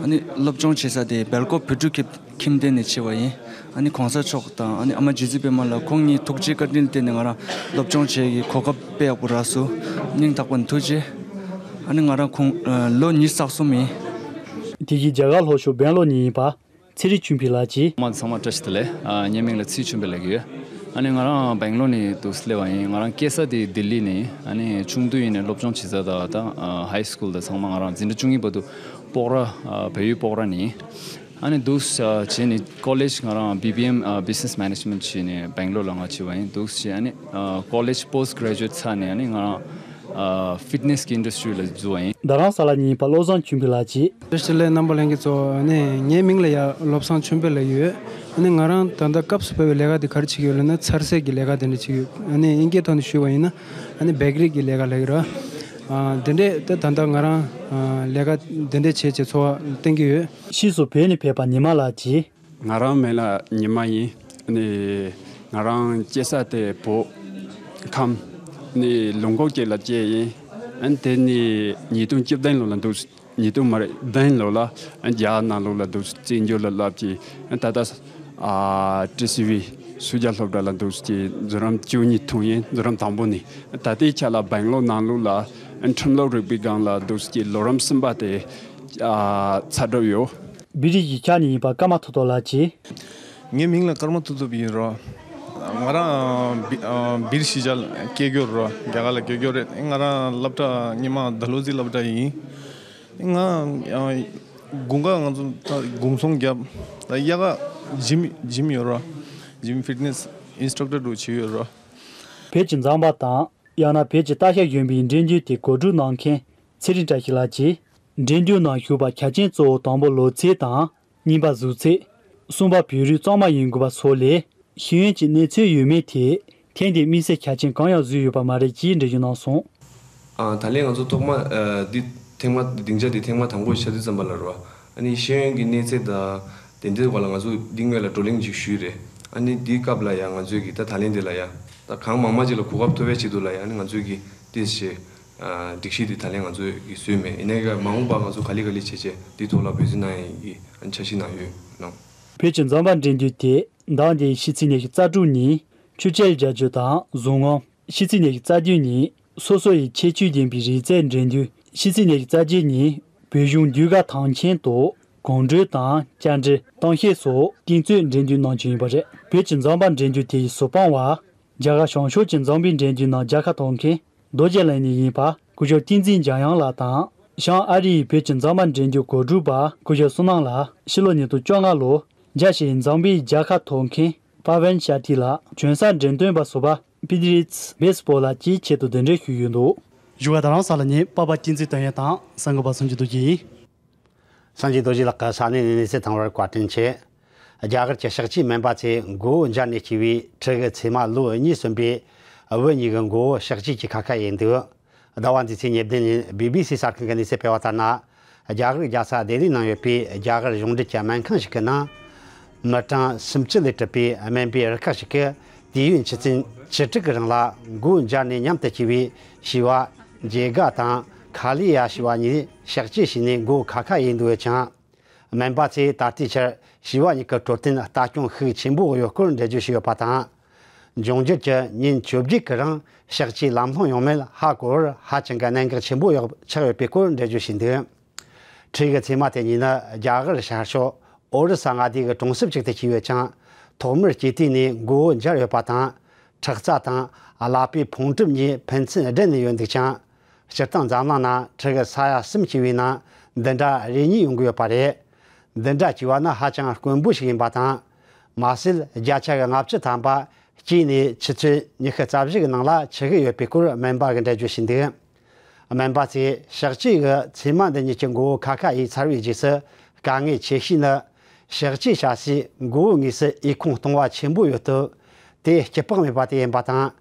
ཨ་ནི་སློབ་སྦྱོང་བྱེད་ས་དེ་སྦེལ་ཀོབ་བོད་ཕྲུག་ཁྱིམ་ཁྱིམ་སྡེ་ནས་བྱས་པ་ཡིན། ཨ་ནི་གོང་ས་མཆོག་དང་ཨ་ནི་ཨ་མ་རྗེ་བཙུན་པད་མ་ལགས་ཁོང་གཉིས་ཐུགས་རྗེ་བཀའ་དྲིན་བརྟེན་ནས་ང་རང་སློབ་སྦྱོང་བྱེད་ཀྱི་གོ་སྐབས་དཔེ་ཡག་པོ་རག་སོང་། སྙིང་ཐག་པ་ནས་ཐུགས་རྗེ། ཨ་ནི་ང་རང་ཁོང་ལོ་ཉི་ཤུ་རྩ་གསུམ་ཡིན། དེ་བཞིན་རྒྱ་གར་ལྷོ་ཕྱོགས་སྦེང་ལོར་ནས་ཡིན་པ། ཚེ་རིང་ཆོས་འཕེལ་ལགས་ཀྱིས། མ་ཚང་མ་བཀྲ་ཤིས་བདེ་ལེགས། ཨ་ངའི་མིང་ལ་ཚེ་རིང་ཆོས་འཕེལ་ལབ་ཀྱི་ཡོད། ཨ་ནི་ང་རང་སྦེང་ལོར་ནས་འདུག་སླེབས་པ་ཡིན། ང་རང་སྐྱེས་ས་དེ་ལྡི་ལི་ནས་ཡིན། ཨ་ནི་ཆུང་དུས་ཡིན་ནས་སློབ་སྦྱོང་བྱེད་ས་དང་ད་ཧའི་སི་ཀུལ་དང་ཚང་མ་ང་རང་འཛིན་གྲྭ་བཅུ་གཉིས་བར་དུ་སྤོག་ར་བལ་ཡུལ་སྤོག་ར་ནས་ཡིན། ཨ་ནི་འདུག་བྱས་ནས་ཀོ་ལེཇ་ང་རང་བི་བི་ཨེམ་Business Management བྱས་ནས་སྦེང་ལོར་ལ་ང་བྱས་པ་ཡིན། འདུག་བྱས་ཨ་ནི་ཀོ་ལེཇ་པོ་སི་ཊི་གྷ་རེ་ཇུ་ཨེཊ་ཚར་ནས་ཨ་ནི་ང་རང་ཕིཊ་ནེ་སི་གི་ཨིན་ཌ་སི་ཊི་རི་ལ་འཛུལ་བ་ཡིན། རྡ་རམ་ས་ལ་ནས་ཡིན་པ་བློ་བཟང་ཆོས་འཕེལ་ལགས་ཀྱིས། བཀྲ་ཤིས་བདེ་ལེགས་རྣམ་པ་ལྷན་རྒྱས་ཚོ། ཨ་ནི་ངའི་མིང་ལ་ཡ་བློ་བཟང་ཆོས་འཕེལ་ལབ་ཡོད། ཨ་ནི་ང་རང་ད་ལྟ་སྐབས་སུ་བབས་པའི་ལས་ཀ་དེ་ག་རེ་བྱེད་ཀྱི་ཡོད་ལབ་ན་ཚར་སེལ་གྱི་ལས་ཀ་དེ་འདྲ་བྱེད་ཀྱི་ཡོད། ཨ་ནི་དབྱིན་སྐད་ཐོག་ནས་ཞུས་པ་ཡིན་ན་ཨ་ནི་བེ་ཀ་རི་གི་ལས་ཀ་ལབ་ཀྱི་རེད། ཨ་དེ་འདྲས་ད་ད་ལྟ་ང་རང་ཨ་ལས་ཀ་དེ་འདྲས་བྱས་བྱས་འཚོ་བ་བསྟན་གྱི་ཡོད། ཕྱིས་སུ་བོད་ནས་ཕེབས་པ་ཉི་མ་ལགས་ཀྱིས། ང་རང་མིང་ལ་ཉི་མ་ཡིན། ཨ་ནི་ང་རང་སྐྱེས་ས་དེ་བོད་ཁམས། ཨ་ནི་ལུང་ཁོག་ཅིག་ལ་སྐྱེས་ཡིན། ཨ་ནི་དེ་ནས་ཉིས་སྟོང་བཅུ་བདུན་ལོ་ལ་འདུག་ཉིས་སྟོང་མ་རེད། བདུན་ལོ་ལ་རྒྱ་གར་ནང་ལོགས་ལ་འདུག་བཙན་བྱོལ་ལ་བསླེབས་ཀྱི། ད་ལྟ་ཨ་ཊི་སི་ཝི་སུ་ཇཱ་སློབ་གྲྭ་ལ་འདུག་ཀྱི་མཛོད་རིམ་བཅུ་གཉིས་ཐོན་ཡིན། མཛོད་རིམ་དང་པོ་ནས། ད་ལྟའི་ཆ་ལ་སྦེང་ལོར་ནང་ལོགས་ལ་ཁྲིམས་ལུགས་རིག་པའི་སྒང་ལ་འདུག་ཀྱི་ལོ་རིམ་གསུམ་པ་དེ་ཨ་ཚར་གྲབས་ཡོད། བི་ཊི་ཤི་གི་ཁྱག་ནས་ཡིན་པ་ཀརྨ་ཐུབ་ཐུབ་ལགས་ཀྱིས། ངའི་མིང་ལ་ཀརྨ་ཐུབ་ཐུབ་ཡིན་རོ། ང་རང་བི་ཨ་བི་ཊི་ཤི་གི་སྐད་སྒྱུར་རོ། རྒྱ་གར་ལ་སྐད་སྒྱུར་རེད། ང་རང་སློབ་གྲྭ་སྔོན་མ་ཌལ་ཧོ་ཟི་སློབ་གྲྭ་ཡིན། ང་ཨ་དགུན་ཁ་ང་ཚོ་ད་དགུན་ཚོང་བརྒྱབ། ད་དབྱར་ཁ་ཇིམ་ཇིམ་ཡོད་རོ། ཇིམ་ཕིཊ་ནེ་སི་ཨིན་སི་ཊག་ཊར་འདྲ་བྱེད་ཡོད་རོ། བོད་ཀྱི་མཛངས་པ་དང་ཡང་ན་བོད་ཀྱི་ལྟ་བཤལ་གཞོན་པའི་འགྲན་བསྡུར་དེ་གོ་སྒྲིག་གནང་མཁན་ཚེ་རིང་བཀྲ་ཤིས་ལགས་ཀྱིས། འགྲན་བསྡུར་ནང་ཞུགས་པར་ཆ་རྐྱེན་གཙོ་བོ་དང་པོ་ལོ་ཚད་དང་། གཉིས་པ་གཟུགས་ཚད། གསུམ་པ་བོད་རིགས་གཙང་མ་ཡིན་དགོས་པ་སོགས་ལས། ཤེས་ཡོན་གྱི་གནས་ཚད་ཡོད་མེད་ཐད་ཐེངས་འདིའི་དམིགས་བསལ་ཆ་རྐྱེན་གང་ཡང་བཟོས་ཡོད་པ་མ་རེད་ཅེས་འགྲེལ་བརྗོད་གནང་སོང་། ཨ་ད་ལན་ང་ཚོ་ཐོག་མ་ཨ་འདི་ཐེངས་མ་སྡིངས་ཆ་འདི་ཐེངས་མ་དང་པོ་ཆགས་དུས་ཙམ་པ་ལ་རོ། ཨ་ནི་ཤེས་ཡོན་གྱི་གནས་ཚད་དང་དེ་འདྲའི་བར་ལ་ང་ཚོ་འདི་སྔོན་ལ་བགྲོ་གླེང་ཅིག་ཞུས་རེད། ཨ་ནི་འདིའི་སྐབས་ལ་ཡང་ང་ཚོས་ཀྱི་ད་ད་ལན་འདི་ལ་ཡང་ད་གང་མང་མང་ཅིག་ལ་གོ་སྐབས་ཐོབ་པའི་ཆེད་དུ་ལ་ཡང་ཨ་ནི་ང་ཚོས་ཀྱི་ཏིས་ཞེས། སྒྲིག་གཞི་འདི་ད་ལན་ང་ཚོས་ཀྱིས་བཟོས་མེད། ཡིན་ནའི་ཀ་མ་འོངས་པ་ང་ཚོ་ག་ལེ་ག་ལེ་བྱས་བྱས་འདིའི་ཐོག་ལ་འབད་བརྩོན་གནང་ཡས་ཀྱི་འཆར་གཞི་ནང་ཡོད་གནང་། བོད་ཀྱི་མཛངས་པ་འགྲན་བསྡུར་དེ་ཟླ་འདིའི་ཕྱི་ཚེས་ཉི་ཤུ་རྩ་དྲུག་ཉིན་ཆུ་བྱ་རྒྱལ་རྒྱུ་དང་གཟུངས་སྔོན། ཕྱི་ཚེས་ཉི་ཤུ་རྩ་བདུན་ཉིན་སོ་སོ་ཡི་ཁྱད་ཆོས་ལྡན་པའི་རིག་རྩལ་འགྲན་བསྡུར། ཕྱི་ཚེས་ཉི་ཤུ་རྩ་བརྒྱད་ཉིན་བོད་གཞུང་ཟློས་གར་ཐང་ཆེན་དུ་གོམ་བགྲོད་དང་བཅར་འདྲི་གཏམ་བཤད་སོགས་རྟིང་རྩོད་འགྲན་བསྡུར་གནང་རྒྱུ་ཡིན་པ་རེད། བོད་ཀྱི་མཛངས་པ་འགྲན་བསྡུར་དེ་ཡི་གཟུ་དཔང་བ། རྒྱ་གར་བྱང་ཕྱོགས་ཀྱི་མཛངས་པའི་འགྲན་བསྡུར་ནང་རྒྱལ་ཁ་ཐོབ་མཁན་རྡོ་རྗེ་གླིང་ནས་ཡིན་པ་སྐུ་ཞབས་བསྟན་འཛིན་འཇམ་དབྱངས་ལགས་དང་། བྱང་ཨ་རི་ཡི་བོད་ཀྱི་མཛངས་པ་འགྲན་བསྡུར་གོ་སྒྲིག་པ་སྐུ་ཞབས་བསོད་ནམས་ལགས། ཕྱི་ལོ་ཉིས་སྟོང་བཅོ་ལྔ་ལོར་རྒྱལ་སྤྱིའི་མཛངས་པའི་རྒྱལ་ཁ་ཐོབ་མཁན་པ་ཝན་ཤ་ཏི་ལགས། གྱོན་སར་འགྲེམས་སྟོན་པ་ཟུར་པ་པི་ཏི་རིས་བེ་སི་པོ་ལགས་བཅས་ཆེད་དུ་གདན་འདྲེན་ཞུས་ཡོད་འདུག་བཞུགས་སྒར་རྡ་རམ་ས་ལ་ནས་པ་པ་བསྟན་འཛིན་དོན་ཡོད་དང་གསར་འགོད་པ་སངས་རྒྱས་རྡོ་རྗེ་ཡིན། སངས་རྒྱས་རྡོ་རྗེ་ལགས་ཀྱིས་ས་གནས་ནས་གནས་ཚུལ་བཏང་བར་བཀའ་དྲིན་ཆེ། རྒྱ་གར་གྱི་གཤག་བཅོས་སྨན་པ་ཚོས་མགོ་བོ་འབྱར་ནས་སྐྱེས་པའི་ཕྲུ་གུ་ཚེ་མ་ལོ་གཉིས་སོན་པའི་ བུ་གཉིས་ཀྱི་མགོ་བོ་གཤག་བཅོས་ཀྱི་ཁ་ཁ་ཡིན་འདུག་ཟླ་བ་འདིའི་ཚེས་ཉེར་བདུན་ཉིན་བི་བི་སི་གསར་ཁང་གི་གནས་ཚུལ་སྤེལ་བ་ལྟར་ན། རྒྱ་གར་རྒྱལ་ས་ལྡི་ལིའི་ནང་ཡོད་པའི་རྒྱ་གར་གཞུང་འབྲེལ་གྱི་སྨན་ཁང་ཞིག་གི་ནང་། མི་གྲངས་སུམ་ཅུ་ལས་གྲུབ་པའི་སྨན་པའི་རུ་ཁག་ཞིག་གིས་དུས་ཡུན་ཆུ་ཚོད་བཅུ་དྲུག་གི་རིང་ལ་མགོ་འབྱར་ནས་མཉམ་དུ་སྐྱེས་པའི་བྱིས་པ་ཇེ་ག་དང་ཁ་ལི་ཡ་ཞེས་པ་གཉིས་གཤག་བཅོས་བྱས་ནས་མགོ་ཁ་ཁ་ཡིན་འདུག་ཡོད་ཀྱང་། སྨན་པ་ཚོས་ད་ལྟའི་ཆར་བྱིས་པ་གཉིས་ཀྱི་འཕྲོད་བསྟེན་ལྟ་སྐྱོང་ཤུགས་ཆེན་པོ་ཡོད་སྐོར་འགྲེལ་བརྗོད་བྱས་ཡོད་པ་དང་། འབྱུང་འགྱུར་གྱི་ཉིན་བཅོ་བརྒྱད་ཀྱི་རིང་གཤག་བཅོས་ལམ་ལྷོང་ཡོང་མེད་ཧ་གོ་བར་ཧ་ཅང་གི་གནད་འགག་ཆེན་པོ་ཡོད་ཆགས་ཡོད་པའི་སྐོར་འགྲེལ་བརྗོད་བྱས་འདུག་འཕྲུལ་གྱི་ཚོད་མ་དེ་གཉིས་ནི་རྒྱ་གར་ཤར་ཕྱོགས་ཨོ་རི་ས་མངའ་སྡེ་གི་གྲོང་གསེབ་ཅིག་ཏུ་སྐྱེས་ཡོད་ཅིང་། ཐོག་མར་སྐྱེས་དུས་ནས་མགོ་བོ་འབྱར་ཡོད་པ་དང་། ཁྲག་རྩ་དང་ཀླད་པའི་ཕུང་གྲུབ་གཉིས་ཕན་ཚུན་སྦྲེལ་ནས་ཡོད་འདུག་ཅིང་། སྤྱིར་བཏང་འཛམ་གླིང་ན་ཕྲུ་གུ་ས་ཡ་གསུམ་སྐྱེས་པའི་ནང་འདི་འདྲ་རེ་གཉིས་ཡོང་གི་ཡོད་པ་རེད། འདི་འདྲ་སྐྱེས་པ་ནི་ཧ་ཅང་དཀོན་པོ་ཞིག་ཡིན་པ་དང་། མ་ཟད་བརྒྱ་ཆ་གི་ལྔ་བཅུ་ཐམ་པ་སྐྱེས་ནས་ཆུ་ཚོད་ཉི་ཤུ་རྩ་བཞི་གི་ནང་ལ་འཆི་གི་ཡོད་པའི་སྐོར་སྨན་པ་གིས་འགྲེལ་བརྗོད་བྱས་འདུག་སྨན་པ་ཚོས་གཤག་བཅོས་ཀྱི་ཚོད་མ་འདི་གཉིས་ཀྱི་མགོ་བོ་ཁ་ཁ་ཡས་ཚར་བའི་རྗེས་སུ་དཀའ་ངལ་ཆེ་ཤོས་ནི། གཤག་བཅོས་བྱ་སའི་མགོ་བོ་དངོས་སུ་ཨི་ཁུང་གཏོང་བ་ཆེན་པོ་ཡོད་སྟབས། དེ་སྐྱིད་པོ་མེད་པ་དེ་ཡིན་པ་དང་།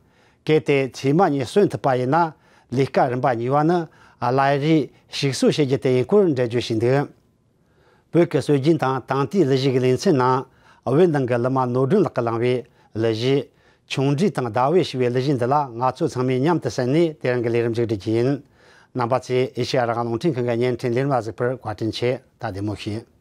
གལ་ཏེ་ཚོད་མ་གཉིས་གསོན་ཐུབ་པ་ཡིན་ན། ལས་ཀ་རིམ་པ་གཉིས་པ་ནི་ཀླད་རིས་ཞིག་གསོ་བྱེད་རྒྱུ་དེ་ཡིན་སྐོར་འགྲེལ་བརྗོད་བྱས་འདུག་བོད་ཀྱི་སྲོལ་རྒྱུན་དང་དེང་དུས་གླུ་གཞས་ཀྱི་ལེ་ཚན་ནང་། བོད་ནང་གི་གླུ་མ་ནོར་སྒྲོན་ལགས་ཀྱིས་བླངས་པའི་གླུ་གཞས། ཆུང་འདྲིས་དང་ཟླ་བོ་ཞེས་པའི་གླུ་གཞས་འདི་ལ་ང་ཚོ་ཚང་མས་མཉམ་དུ་གསན་ནས་དེ་རིང་གི་ལས་རིམ་མཇུག་སྒྲིལ་རྒྱུ་ཡིན། རྣམ་པ་ཚོས་ཨེ་ཤེ་ཡ་རང་དབང་རླུང་འཕྲིན་ཁང་གི་བརྙན་འཕྲིན་ལས་རིམ་ལ་གཟིགས་པར་བཀའ་དྲིན་ཆེ། ད་བདེ་མོ་བྱོས།